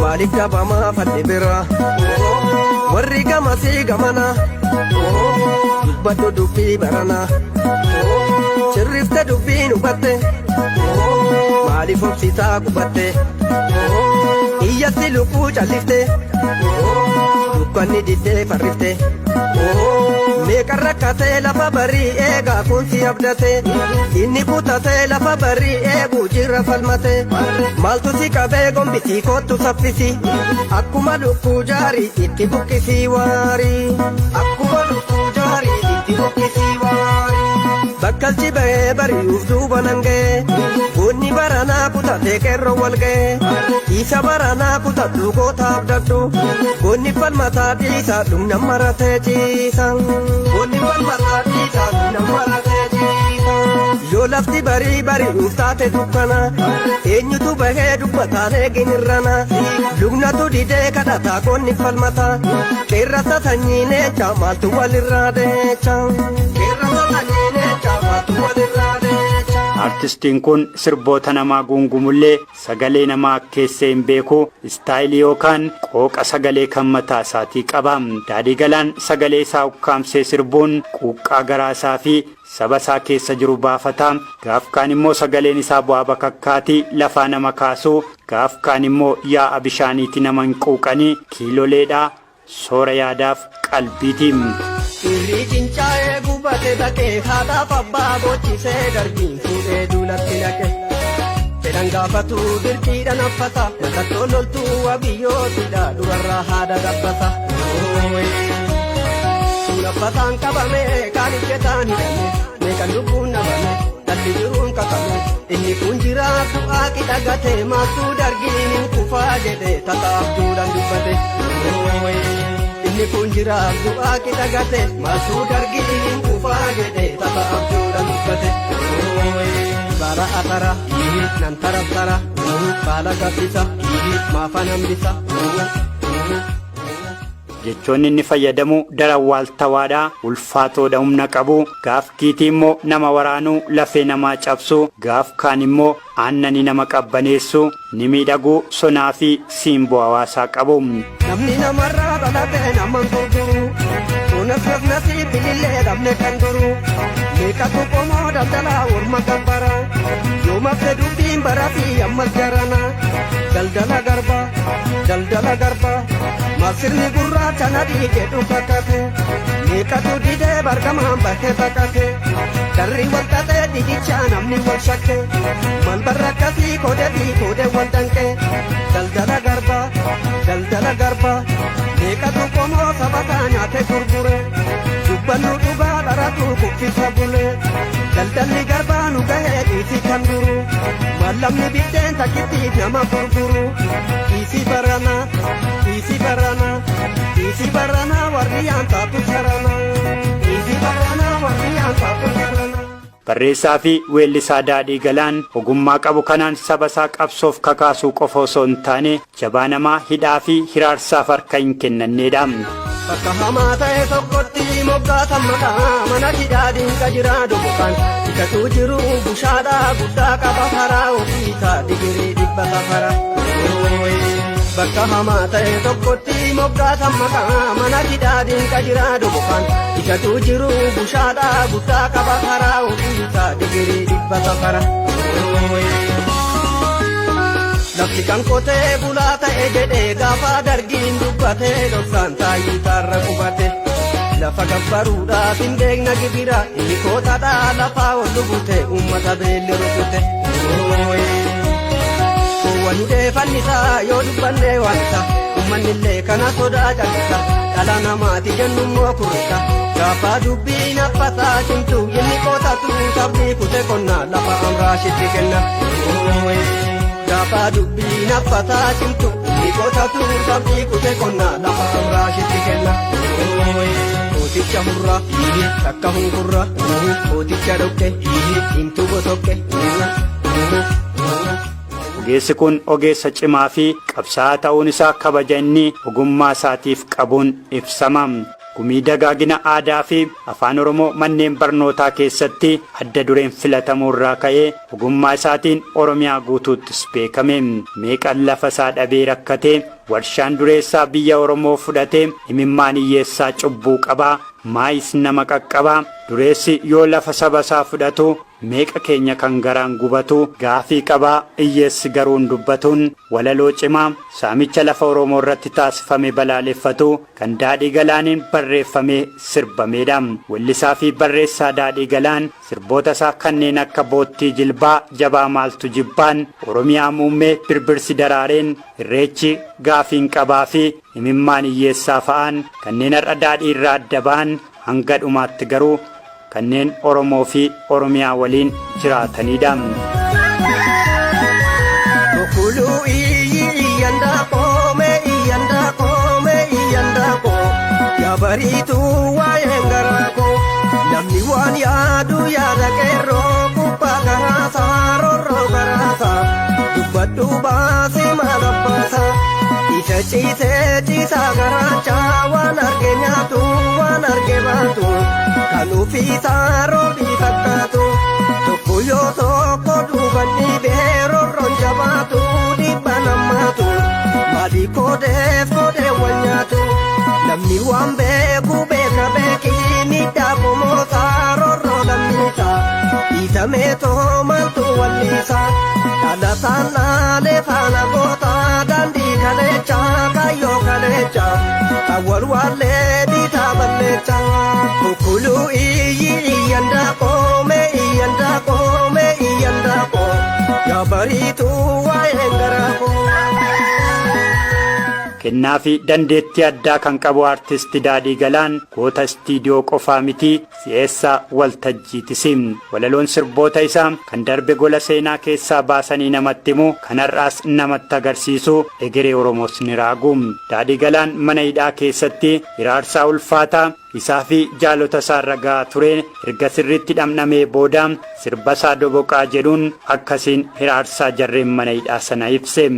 maaliif dhabamaa falli bira warri gamasii gamana dubbadhu dubbii barana sirrifte dubbiin hubatte maaliif obsitaa qubatte iyyatti lukkuu callifte dukkanni diddee farrifte meeqan rakkatee lafa barii eegaa kun si abdate inni kutatee lafa barii eeguu jira falmate maaltu si qabee gombisii kottu saffisi akkuma lukkuu jaarii itti buqqisii waarii akkuma lukkuu jaarii itti buqqisii waarii. Bakkalchi bahee bari'uuf duuba nan ga'e goonni baranaa kutatee qeerroo wal ga'e isa baranaa kutadhu goota abdadhu goonni falmataa dhiisa dhugna maratee ciisa goonni falmataa dhiisa dhugna maratee ciisa. Yoo lafti barii bari'uuf taate dukkana eenyutu bahee dubbataan eegin irrana lugnatu didee kadhataa goonni falmata qeerrasa sanyii leenca maaltu walirraa deecha qeerrasa sanyii leenca maaltu walirraa deecha. Aartistiin kun sirboota namaa guungumullee sagalee namaa akkeessee hin beeku. Istaayilii yookaan qooqa sagalee kan mataa isaatii qaba. Daadhii Galaan sagalee isaa ukkaamsee sirbuun quuqqaa garaa isaa fi saba isaa keessa jiru baafata. Gaaf kaan immoo sagaleen isaa bu'aa bakakkaati lafaa nama kaasu. Gaaf kaan immoo yaa'a bishaaniiti nama hin quuqanii kiiloleedha. Soora yaadaaf qalbiiti. Irri cincaa'ee gubate dhaqee haadhaaf abbaa boochisee darbiin fuudhee duulatti naqe. Fedhan gaafatu dirqiidhaan affata mallattoo loltuu abiyyootidha durarraa haadha gabbata. Kun affataan qabame kaan ijjetaan hidhame meeqan lubbuun dhabame dhalli jiruun kakame inni kun jiraatu qixa gate maaltu dargiin hin kufaa jedhe tataaf duudhaan dubbate. Inni kun jiraatu qixa gate maaltu dargiin hin kufaa jedhe tataaf duudhaan dubbate. Atara atara nan tarattara baala gabbisa maafan hambisa. Jechoonni inni fayyadamu daran waaltawaadha, ulfaatoodha, humna qabu. Gaaf kiitii immoo nama waraanuu, lafee namaa cabsu, gaaf kaan immoo aannanii nama qabbaneessu, ni miidhagu, sonaa fi siimboo hawaasaa qabu. Namni namarraa dhalatee naman gurguru. Kunas nasnasii bilillee dhabne kan duru. Meeqatu qomoo daldalaa orma gabbara. Yooma fedhuufiin barasii ammas jarana. Daldala garbaa, daldala garbaa. Maasirni gurraacha nadii jedhu kakate. Meeqatu didee bargamaan bahee baqate. Darri wal xaxee didichaa namni wal shakke. Mal barra akkasii koodee fi koodee wal danqe. Daldala garbaa, daldala garbaa. Meeqatu qomoo sabataa nyaate gurgure. Dubbannu dhugaa dharatu kuffisa bule. Daldalli garbaa nu gahee dhiisii kan duru. Mallamni biddeen takkittiif nama gurguru. Dhiisii barana, dhiisii barana, dhiisii barana warri yaan taatu sarana. Dhiisii barana warri yaan taatu sarana. Barreessaa fi weellisaa Daadhii Galaan ogummaa qabu kanaan saba isaa qabsoof kakaasuu qofa osoo hin taane jabaa namaa hidhaa fi hiraarsaaf harka hin kennanneedha. Bakka hamaa ta'e tokkotti moggaasa maqaa mana hidhaa dinqa jira dogokaan bitatu jiru bushaadhaa guddaa qaba karaa ofiisaa digirii dhibba safara. Bakka hamaa ta'e tokkotti moggaasa maqaa mana hidhaa dinqa jira dogokaan bitatu jiru bushaadhaa guddaa qaba karaa ofiisaa digirii dhibba safara. Lafti kan qotee bulaa ta'e jedhee gaafa dargiin dubbatee dhoksaan taayitaarra qubate. Lafa gabbaruudhaaf hin beekna gibira inni kootaadhaa lafaa ol lubute uummata beelli rukute. Gowwa hidhee fannisaa yoo dubbannee waan isa uummanni kana sodaa callisa dhala namaati jennummoo kurrisa. Gaafa dubbiin affasaa cimtu inni qootatu sabni kute qonnaa lafa amraashitti kenna. Gaafa dubbiin affasaa cimtu inni qootatu sabni kute qonnaa lafa amraashitti kenna. Kooticha hurraa takka hunkurraa kooticha dhoqqe himtuu bosoqqe. Ogeessi kun ogeessa cimaa fi qabsaa'aa ta'uun isaa kabaja inni ogummaa isaatiif qabuun ibsama. Gumii dagaagina aadaa fi afaan Oromoo manneen barnootaa keessatti adda dureen filatamuu irraa ka'ee ogummaa isaatiin Oromiyaa guutuuttis beekame. Meeqan lafa isaa dhabee rakkatee warshaan dureessaa biyya Oromoo fudhatee imimmaan hiyyeessaa cubbuu qabaa maayis nama qaqqabaa dureessi yoo lafa saba isaa fudhatu meeqa keenya kan garaan gubatu gaafii qabaa hiyyeessi garuun dubbatuun walaloo cimaa saamicha lafa Oromoo irratti taasifame balaaleffatu kan Daadhii Galaaniin barreeffamee sirbameedha. Weellisaa fi barreessaa Daadhii Galaan sirboota isaa kanneen akka Boottii Jilbaa, Jabaa Maaltu Jibbaan, Oromiyaa Muummee, Birbirsi Daraareen, Irreechi Gaafiin Qabaa fi Imimmaan Hiyyeessaa fa'aan kanneen har'a daadhii irraa adda ba'an hanga dhumaatti garuu kanneen Oromoo fi Oromiyaa waliin jiraatanidha. Okuluu iyyi iyyanda koome iyyanda koome iyyanda koo yaa bariituu waa'een garaa koo namni waan yaadu yaada qeerroo gubbaa garaasaa roorroo garaasaa dubbadhu baasii maal abbaasaa isa ciisee ciisaa garaachaa waan arge nyaatu waan arge baatu kan ofiisaa roobii fakkaatu tokko yoo tokko duuban dhiibee roorroon jabaatu dhibba namaatu maadii koodeef koodee wal nyaatu namni waan beeku beeka beekii miidhaa qomoosaa roorroo lammiisaa dhiitamee toomaltu walliisaa dhalataan laalee faana gootaa daandii kaleechaa kaayyoo kaleechaa kan wal waallee biitaa balleechaa kukkuluu iyyi iyyanda koome iyyanda koome iyyanda koo yaa bariituu waa'een garaa koo. Kennaa fi dandeettii addaa kan qabu Aartisti Daadhii Galaan goota istiidiyoo qofaa miti, si'eessaa waltajjiitis. Walaloon sirboota isaa kan darbe gola seenaa keessaa baasanii namatti himu, kan har'aas namatti agarsiisu, egeree Oromoos ni raagu. Daadhii Galaan mana hidhaa keessatti hiraarsaa ulfaataa isaa fi jaalota isaarra ga'aa ture erga sirriitti dhamdhamee booda sirbasaa Doboqaa jedhuun akkasiin hiraarsaa jarreen mana hidhaa sana ibse.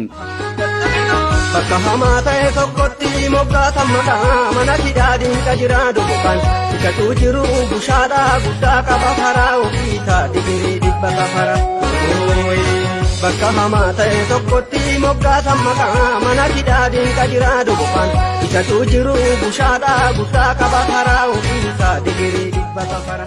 Bakka hamaa ta'e tokkotti moggaasa maqaa mana hidhaa dinqa jira doboqaan dhiqatuu jiru bushaadhaa guddaa qaba karaa ofiitaa digirii dhibba safara. Bakka hamaa ta'e tokkotti moggaasa maqaa mana hidhaa dinqa jira doboqaan dhiqatuu jiru bushaadhaa guddaa qaba karaa ofiitaa digirii dhibba safara.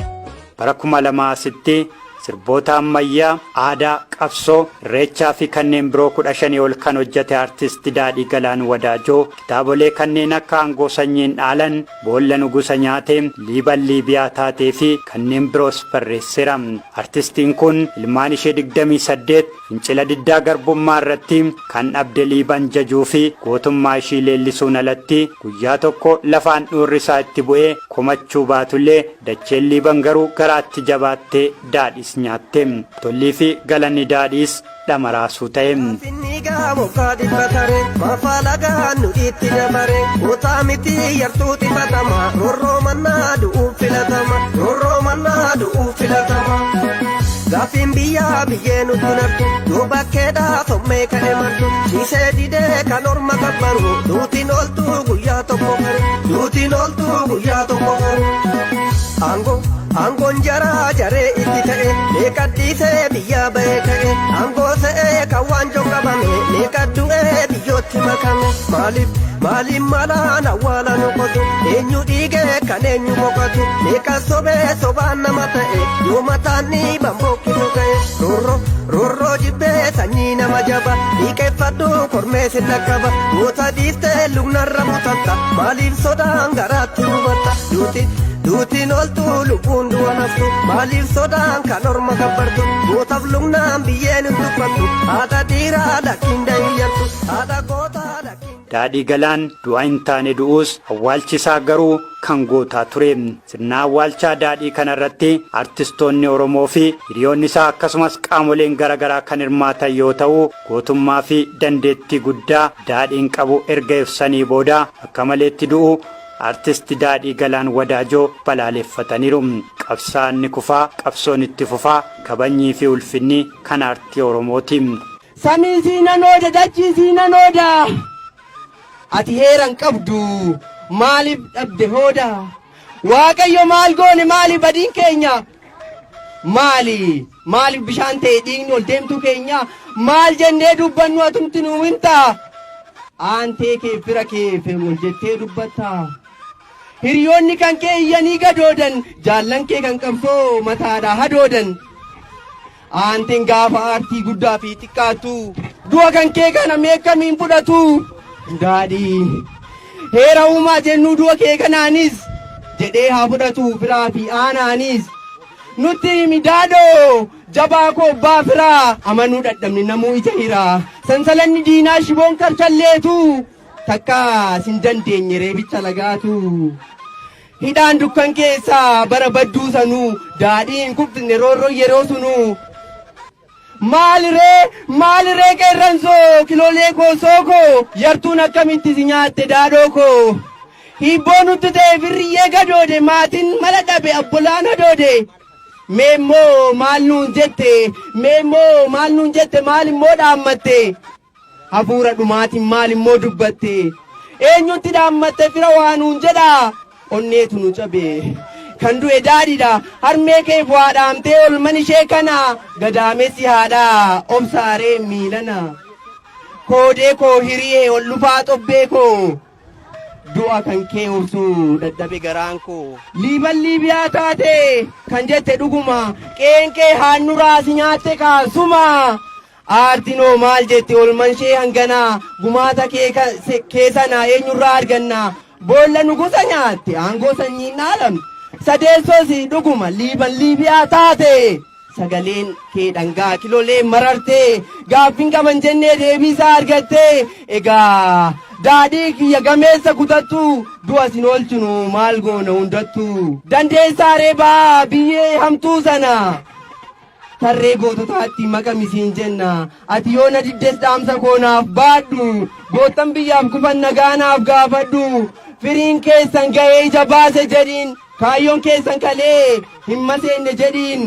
Bara 2000 asitti sirboota ammayyaa, aadaa, qabsoo, irreechaa fi kanneen biroo 15 ol kan hojjete Artisti Daadhii Galaan Wadaajoo kitaabolee kanneen akka Aangoo Sanyiin Dhaalan, Boolla Nugusa Nyaate, Liiban Liibiyaa Taatee fi kanneen biroos barreesseera. Artistiin kun ilmaan ishee 28 Fincila diddaa garbummaa irratti kan dhabde Liiban jajuu fi gootummaa ishii leellisuun alatti guyyaa tokko lafa handhuurri isaa itti bu'ee komachuu baatullee dacheen Liiban garuu garaatti jabaattee Daadhiis nyaatte. Tollii fi galanni Daadhiis dhama raasuu ta'e. Finni gaamoo dhibba tare maafaa lagaan nu itti dabare gootaa miti yartuu xifatama roorroo mannaa du'uuf filatama roorroo mannaa du'uuf filatama. Gaaffiin biyyaa biyyee nutti naftu yoo bakkeedhaa sommee ka'e martu ciisee didee kan orma gabbaru duutiin ooltu guyyaa tokko garu duutiin ooltu guyyaa tokko garu. Aangoo aangoon jaraa jaree itti ta'e meeqa dhiisee biyyaa ba'ee ka'e aangoo se'ee kan waanjoon qabame meeqa du'ee biyyootti makame maaliif maaliif malaan awwaala nu qotu eenyu dhiigee kan eenyu boqotu meeqa sobee sobaan nama ta'e yoo mataan dhiiban bokkinu ka'e roorroo roorroo jibbee sanyii nama jaba dhiiqeeffadhu kormee sin dhaqqaba goota dhiiftee lugnarra butatta maaliif sodaan garaatti hubatta duuti duutiin ooltu lubbuun du'a naftu maaliif sodaan kan orma gabbartu gootaaf lugnaan biyyeen hin tuffattu haadha dhiiraa lakkiin dahiyyattu haadha gootaa lakkiin. Daadhii Galaan du'a hin taane du'us awwaalchi isaa garuu kan gootaa ture. Sirna awwaalchaa Daadhii kanarratti artistoonni Oromoo fi hiriyoonni isaa akkasumas qaamoleen garaagaraa kan hirmaatan yoo ta'u, gootummaa fi dandeettii guddaa Daadhiin qabu erga ibsanii booda akka maleetti du'u Artisti Daadhii Galaan Wadaajoo balaaleffataniiru. Qabsaa'aan ni kufaa, qabsoon itti fufaa, kabanyii fi ulfinni kan aartii Oromooti. Samii sii nan ooda dachii sii nan ooda Ati heera hin qabdu maaliif dhabde hooda Waaqayyo maal goone maali badiin keenya Maali maaliif bishaan ta'e dhiigni ol deemtuu keenya Maal jennee dubbannu atumti nuu himta Aantee kee fira keef ol jettee dubbatta Hiriyoonni kan kee iyyanii gadoodan jaallan kee kan qabsoo mataadhaa hadoodan Aanteen gaafa aartii guddaa fi xiqqaattu du'a kan kee kana meekkamiin fudhatu Daadhii heera uumaa jennuu du'a kee kanaanis jedhee haa fudhatu firaa fi aanaanis nutti himi daadhoo jabaa koo abbaa firaa amanuu dhadhabne namuu ija hiraa sansalanni diinaa shiboon karchalleetu takka sin dandeenye reebicha lagaatu. Hidhaan dukkan keessaa bara badduu sanuu daadhii hin kuffisne roorroon yeroo sunuu. Maaliree maaliree qeerransoo kiloolee koo sookoo yartuun akkamitti si nyaatte daadhoo koo. Hiibboo nutti ta'e firriyyee gadoode maatiin mala dhabe abbolaan hadoode. Mee immoo maal nuun jette mee immoo maal nuun jette maal immoo dhaammatte. Hafuura dhumaatiin maal immoo dubbatte? Eenyutti dhaammatte fira waa nuun jedhaa? Onneetu nu cabe. Kan du'e daadhiidha. Harmee keef waa dhaamtee olman ishee kana gadaamessi haadhaa obsaaree miilana. Koodee koo hiriyee ol dhufaa xobbee koo. Du'a kan kee obsuu dadhabe garaan koo. Liiban Liibiyaa taate kan jette dhuguma. Qe'een kee haannuraa si nyaatte kaasuma. Aartiin hoo maal jetti olmanshee hanganaa gumaata kee sana eenyurraa arganna boolla nugusa nyaatte aangoo sanyiin dhaalamte sadeessoos dhuguma liiban liibiyaa taate sagaleen kee dhangaa kilolee mararte gaaffiin qaban jennee deebiisaa argatte egaa Daadhii kiyya gameessa kutattu, du'a sin oolchinu maal goona hundattu. Dandeessaa reebaa biyyee hamtuu sana. Tarree goototaatti maqami siin jenna. Ati yoo na diddes dhaamsa koo naaf baadhu. Goottan biyyaaf kufan nagaa naaf gaafadhu. Firiin keessan ga'ee ija baase jedhiin. Kaayyoon keessan kalee hin maseenne jedhiin.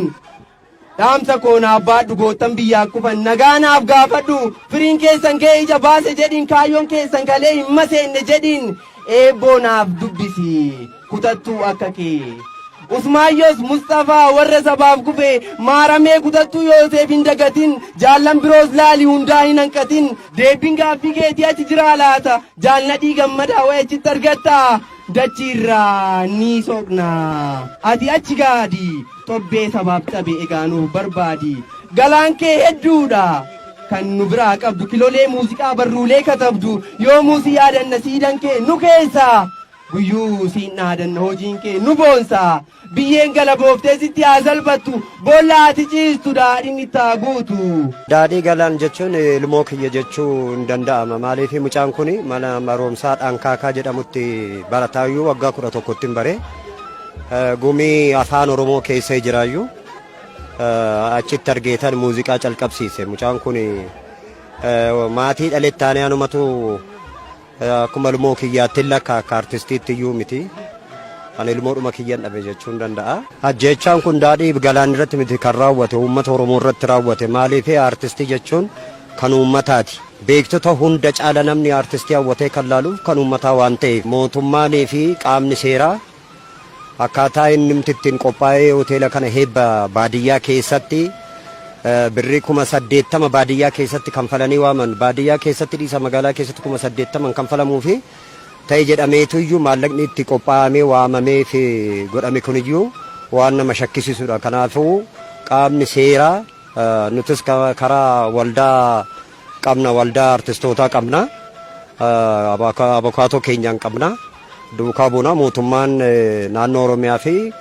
Dhaamsa koo naaf baadhu, goottan biyyaaf kufan nagaa naaf gaafadhu. Firiin keessan ga'ee ija baase jedhiin. Kaayyoon keessan kalee hin maseenne jedhiin. Eebboo naaf dubbisi kutattuu akka kee. Usmaayyos Mustafaa warra sabaaf kufe, maaramee kutattuu Yoosef hin dagatin, jaallan biroos laali, hundaa hin hanqatin. Deebiin gaaffii keetii achi jiraa laata? Jaalnadhii Gammadaa wayi achitti argatta. Dachiirraa ni soqna. Ati achi gaadi, xobbee sabaaf cabe egaa nuuf barbaadi. Galaan kee hedduudha. Kan nu biraa qabdu kilolee muuziqaa barruulee katabdu, yoomuu si yaadanna, siidan kee nu keessa. Guyyuu siin dhaadanna, hojiin kee nu boonsa. Biyyeen gala booftee sitti haa salphattu, boolla ati ciistu daadhiin itti haa guutu. Daadhii Galaan jechuun ilmoo kiyya jechuu hin danda'ama. Maaliif, mucaan kun mana barumsaa Dhankaakaa jedhamutti barataayyuu waggaa 11tti hin bare. Gumii Afaan Oromoo keessa jiraayyuu achitti argeetan muuziqaa calqabsiise. Mucaan kun maatii dhalettaanii anumatu akkuma ilmoo kiyyaatti lakka, akka artistiitti iyyuu miti. Ani ilmoodhuma kiyyan dhabe jechuun danda'a. Ajjeechaan kun Daadhii Galaan irratti miti kan raawwate, uummata Oromoo irratti raawwate. Maaliif, artistii jechuun kan uummataati. Beektota hunda caala namni artistii hawwatee kan laaluuf kan uummataa waan ta'eef, mootummaanii fi qaamni seeraa akkaataa inni ittiin qophaa'ee hoteela kana heebba baadiyyaa keessatti birrii 80,000 baadiyyaa keessatti kanfalanii waaman, baadiyyaa keessatti dhiisa, magaalaa keessatti 80,000 kanfalamuu fi ta'e jedhameetu iyyuu maallaqni itti qophaa'amee waamamee fi godhame kuniyyuu waan nama shakkisiisudha. Kanaafuu qaamni seeraa, nutis karaa waldaa qabna, waldaa artistootaa qabna, abukaatoo keenyaan qabna. Duukaa buuna. Mootummaan naannoo Oromiyaa fi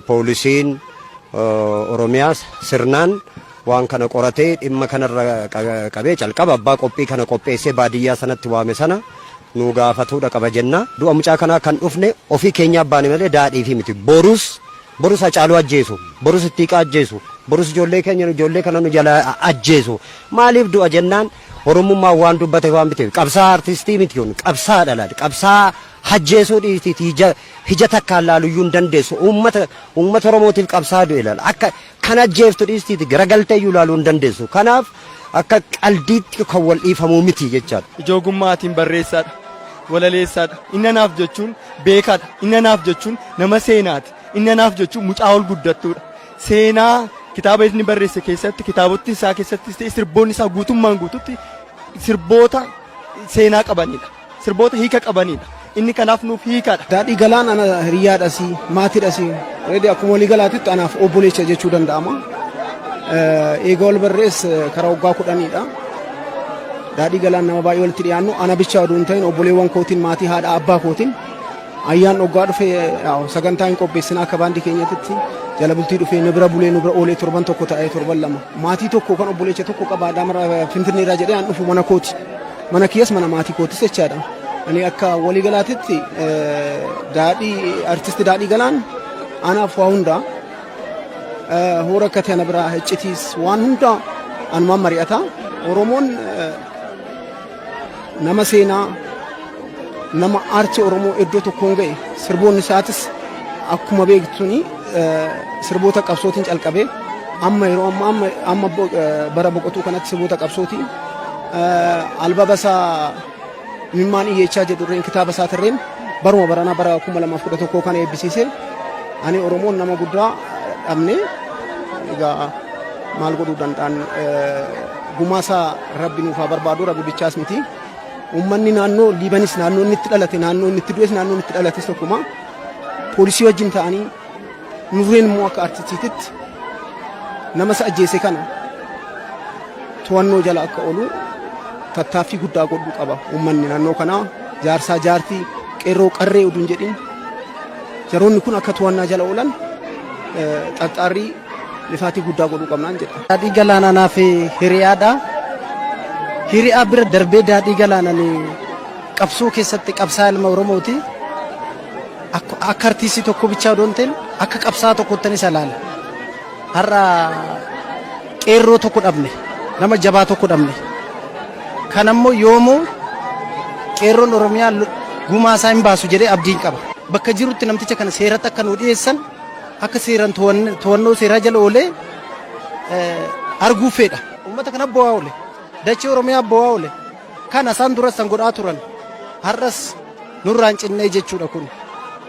poolisiin Oromiyaa sirnaan waan kana qoratee dhimma kanarra qabee calqaba abbaa qophii kana qopheessee baadiyyaa sanatti waame sana nu gaafatuudha qaba jenna. Du'a mucaa kanaa kan dhufne ofii keenyaa baane malee Daadhii fi miti. Borus Hacaaluu ajjeesu, borus Ittiiqaa ajjeesu, borus ijoollee keenya, ijoollee kana nu jala ajjeesu. Maaliif du'a jennaan, Oromummaa waan dubbate waan biteef. Qabsaa artistii miti kun, qabsaadha laal. Qabsaa ajjeesuu dhiisiiti hija takkaan laaluyyuu hin dandeessu. Uummata Oromootiif qabsaa du'e laal. Akka kan ajjeeftu dhiistiiti garagaltee iyyuu laaluu hin dandeessu. Kanaaf akka qaldiitti kan wal dhiifamuu miti jechaadha. Ijoogummaatiin barreessaadha. Walaleessaadha. Inni anaaf jechuun beekaadha. Inni anaaf jechuun nama seenaati. Inni anaaf jechuun mucaa ol guddattuudha. Seenaa kitaaba inni barreesse keessatti, kitaabotni isaa keessattis ta'e sirboonni isaa guutummaan guututti sirboota seenaa qabanidha. Sirboota hiika qabanidha. Inni kanaaf nuuf hiikadha. Daadhii Galaan ana hiriyaadhas, maatiidhas, reedi akkuma walii galaatitti anaaf obboleessa jechuu danda'ama. Eega wal barrees karaa waggaa 10dha. Daadhii Galaan nama baay'ee walitti dhiyaannu, ana bichaa oduu hin ta'in obboleewwan kootiin, maatii haadha abbaa kootiin ayyaan dhoggaa dhufe sagantaa hin qopheessina. Akka baandii keenyatti jala bultii dhufee nu bira bulee, nu bira oolee, torban tokko ta'ee, torban 2 maatii tokko kan obboleessa tokko qaba Adaama Finfinneerraa jedhee an dhufu mana kooti. Mana kiyyas, mana maatii kootis jechaadha. Ani akka waliigalaatitti Daadhii, artisti Daadhii Galaan anaaf waa hundaa. Hoora akka ta'e ana biraa iccitiis waan hundaa anumaan mari'ata. Oromoon nama seenaa, nama aartii Oromoo iddoo tokkoon ga'e. Sirboonni isaatis akkuma beektuni sirboota qabsootiin calqabee amma yeroo amma amma bara boqotuu kanatti sirboota qabsootiin albaba isaa Mimmaan Iyyeechaa jedhurreen, kitaaba isaatirreen baruma baranaa bara 2011 kana eebbisiise. Ani Oromoon nama guddaa dhabne. Egaa maal godhuu danda'an? Gumaasaa Rabbi nuuf haa barbaadu. Rabbi bichaas miti. Uummanni naannoo Liibanis, naannoo inni itti dhalate, naannoo inni itti du'es, naannoo inni itti dhalates tokkuma. Poolisii wajjin ta'anii nurreen immoo akka artistiititti nama isa ajjeese kana to'annoo jala akka oolu tattaaffii guddaa godhuu qaba. Uummanni naannoo kanaa jaarsaa, jaartii, qeerroo, qarree utuu hin jedhin jaroonni kun akka to'annaa jala oolan xaxxaarrii lifaatii guddaa godhuu qabnaan jedha. Daadhii Galaan anaaf hiriyaadha. Hiriyaa bira darbee Daadhii Galaan ani Qabsoo keessatti qabsaa ilma Oromooti. Akka artiistii tokko bichaa odoo hin ta'in akka qabsaa tokkottan isa ilaala. Har'a qeerroo tokko dhabne, nama jabaa tokko dhabne. Kanammoo yoomuu qeerroon Oromiyaa gumaa isaa hin baasu jedhee abdiin qaba. Bakka jirutti namticha kana seeratti akka nu dhiyeessan, akka seeran to'annoo seeraa jala oolee arguu fedha. Uummata kana bu'aa oole. Dachee Oromiyaa bu'aa oole. Kana isaan duras san godhaa turan. Har'as nurraan cinnee jechuudha kun.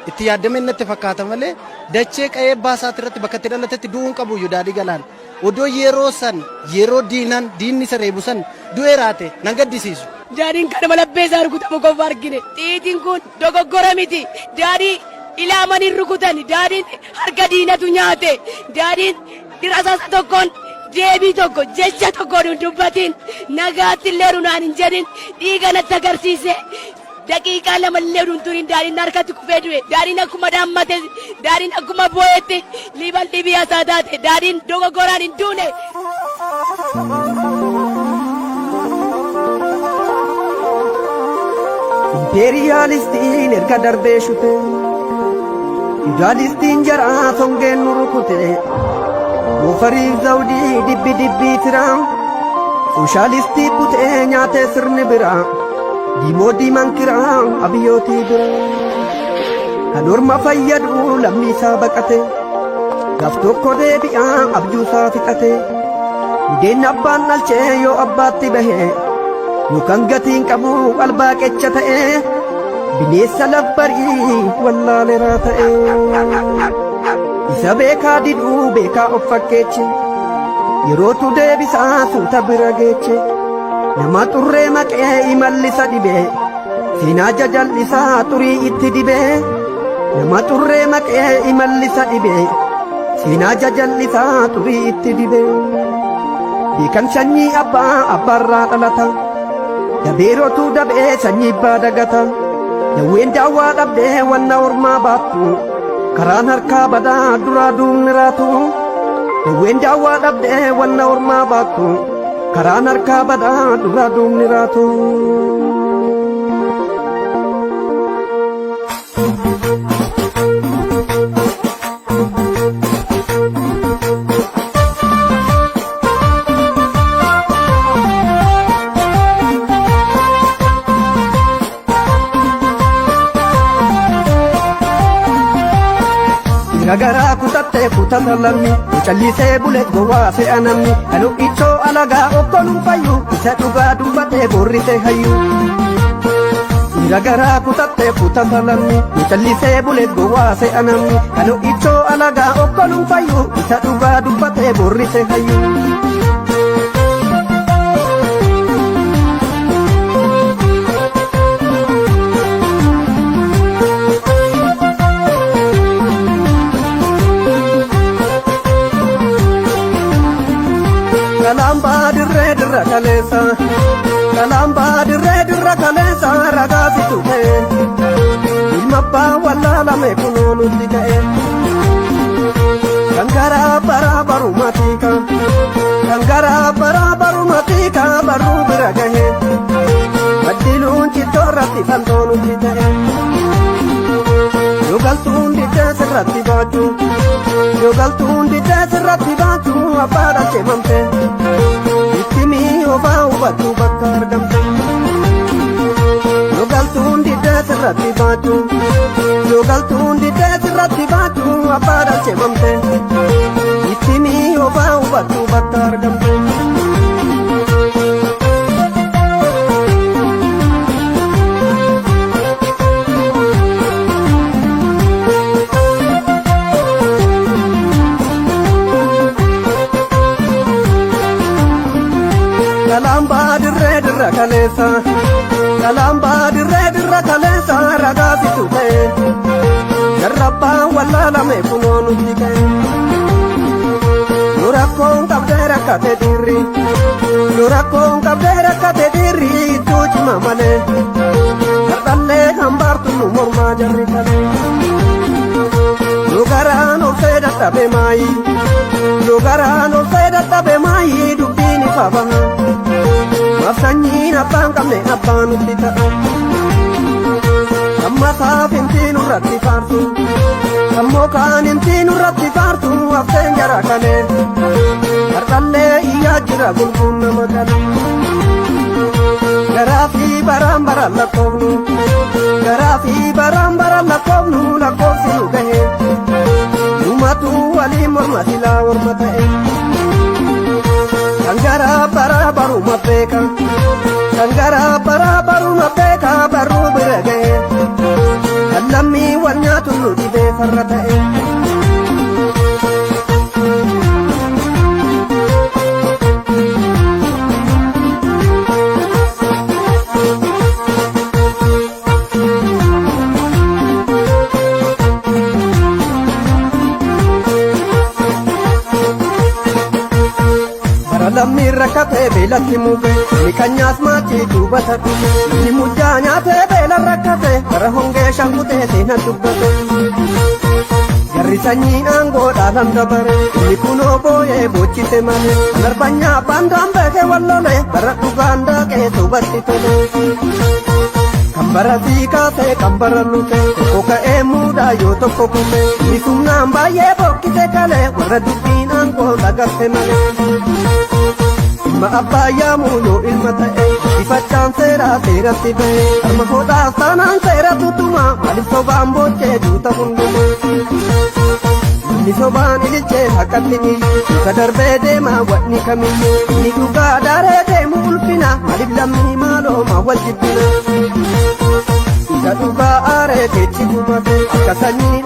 Itti yaaddamee natti fakkaata malee dachee qa'ee abbaa isaati irratti bakka itti dhalatetti du'uu hin qabu iyyuu Daadhii Galaan. Odoo yeroo san yeroo diinan diinni isa reebu san du'ee raate nan gaddisiisu. Daadhiin kanuma laphee isaa rukutamu qofa argine. Xiitiin kun dogoggora miti. Daadhii ilaamanii rukutan. Daadhiin harka diinatu nyaate. Daadhiin rasaasa tokkoon deebii tokko jecha tokkoon hin dubbatin, nagaatti illee naan hin jedhin, dhiiga natti agarsiise. Daqiiqaa 2 illee hin turin daadhiin harkatti kufee du'e. Daadhiin akkuma dhaammate, daadhiin akkuma boo'etti liiban liibiyaa isaa taate. Daadhiin dogoggoraan hin duune. Impeeriyaalistiin erga darbee shute, Fiwudaalistiin jaraa songeen nu rukute, moofariif zawdii dibbi dibbii tiraa, sooshaalistii butee nyaatee sirni biraa, diimoo diiman kiraa abiyyootii biraa. Kan orma fayyadu lammii isaa baqate, gaaf tokko deebi'aa abjuu isaa fixate. Budeen abbaan dhalchee yoo abbaatti bahe, yookaan gatiin qabu albaa qecha ta'e, bineensa labbarii wallaaleraa ta'e. Isa beekaa diduu beekaa of fakkeeche, yerootu deebisaa suuta bira geeche. Nama xurree maqee imallisa dhibee, seenaa jajal'isaa xurii itti dibee. Nama xurree maqee imallisa dhibee, seenaa jajal'isaa xurii itti dibee. Beekan sanyii abbaa abbaarraa dhalata, dabeerotu dabee sanyii abbaa dagata. Dawween daawwaa dhabdee wanna ormaa baattu, karaan harkaa badaa duraa duubni raatu. Dawween daawwaa dhabdee wanna ormaa baattu, karaan harkaa badaa duraa duubni raatu. Garaa kutattee kutata lammi, callisee buleet gowwaa se'a namni, kan ichoo alagaa okkoluun fayyu, isa dhugaa dubbatee borrisee hayyu. Garaa kutattee kutata lammi, callisee buleet gowwaa se'a namni, kan ichoo alagaa okkoluun fayyu, isa dhugaa dubbatee borrisee hayyu. Kalambaa dirree dirra kaleessa, kalambaa dirree dirra kaleessa, ragaa situ ta'e, ilma abbaa wallaalame kunoo nutti ka'e. Kan garaa baraa barumaatiika, kan garaa baraa barumaatiika barruu bira gahe, baddiluun cittoorratti fantoo nutti ta'e. Yoo galtuun diddee sirratti baachuu, yoo galtuun diddee sirratti baachuu, abbaa dhalchee mamte. Ittimi ofaa hubattu bakka argamte. Yoo galtuun diddee sirratti baachuu, yoo galtuun diddee sirratti baachuu, abbaa dhalchee mamte. Ittimi ofaa hubattu bakka argamte. Kalambaa dirree dirra kaleessa, kalambaa dirree dirra kaleessa, ragaa situ ta'e, jarrabbaan wallaalame kunoo nutti ka'e. Nu rakkoon qabdee rakkate dhiirri, nu rakkoon qabdee rakkate dhiirri, ittuu cima malee, hardhallee hambaartu nu mormaa jarri kalee. Nu garaan ol fee dadhabe maayi, nu garaan ol fee dadhabe maayi, dubbiin ifa baha. Maaf sanyiin abbaan qabne abbaa nutti ta'a. Yookaan inti nurratti faartu hafteen jara kalee. Har'allee iyyaa jira gulguun nama qale. Garaa fi baraan baraan lakkoofnu. Garaa fi baraan baraan lakkoofnu lakkoofsi nu gahe. Numatu waliin morma silaa morma ta'e. Kan garaa baraa baruma beeka. Kan garaa baraa baruma beeka baruu bira gahe. Kan lammii wal nyaatu nu dhibee farra ta'e. Bara lammii rakkatee beelatti mufe, ni kan nyaas maatii duubata dhufe, ni mucaa nyaatee beela rakkate, bara hongee shankutee seenan dubbate. Jarri sanyii aangoodhaan dabare, inni kunoo booyee boochise malee, kan arbanyaa baandaan beekee wallole, bara dhugaan daaqee sobatti tole. Kan bara sii kaasee kan bara lufe, tokko ka'ee muudaa yoo tokko kufe, inni sumnaan baay'ee bokkise kalee, warra dubbiin aangoo dhagarte malee. Ilma abbaa yaamuu yoo ilma ta'e, ifachaan seeraa seeratti ba'e, harma hodhaas taanaan seera tutuma, maaliif sobaan boochee duuta hunduma. Namni sobaan ililchee haqatti iyyu, muka darbee deema wanni kamiyyuu, inni dhugaa daaree deemu ulfina, maaliif lammii maaloo wal jibbina. Isa dhugaa aaree keechi gubate, akka sanyii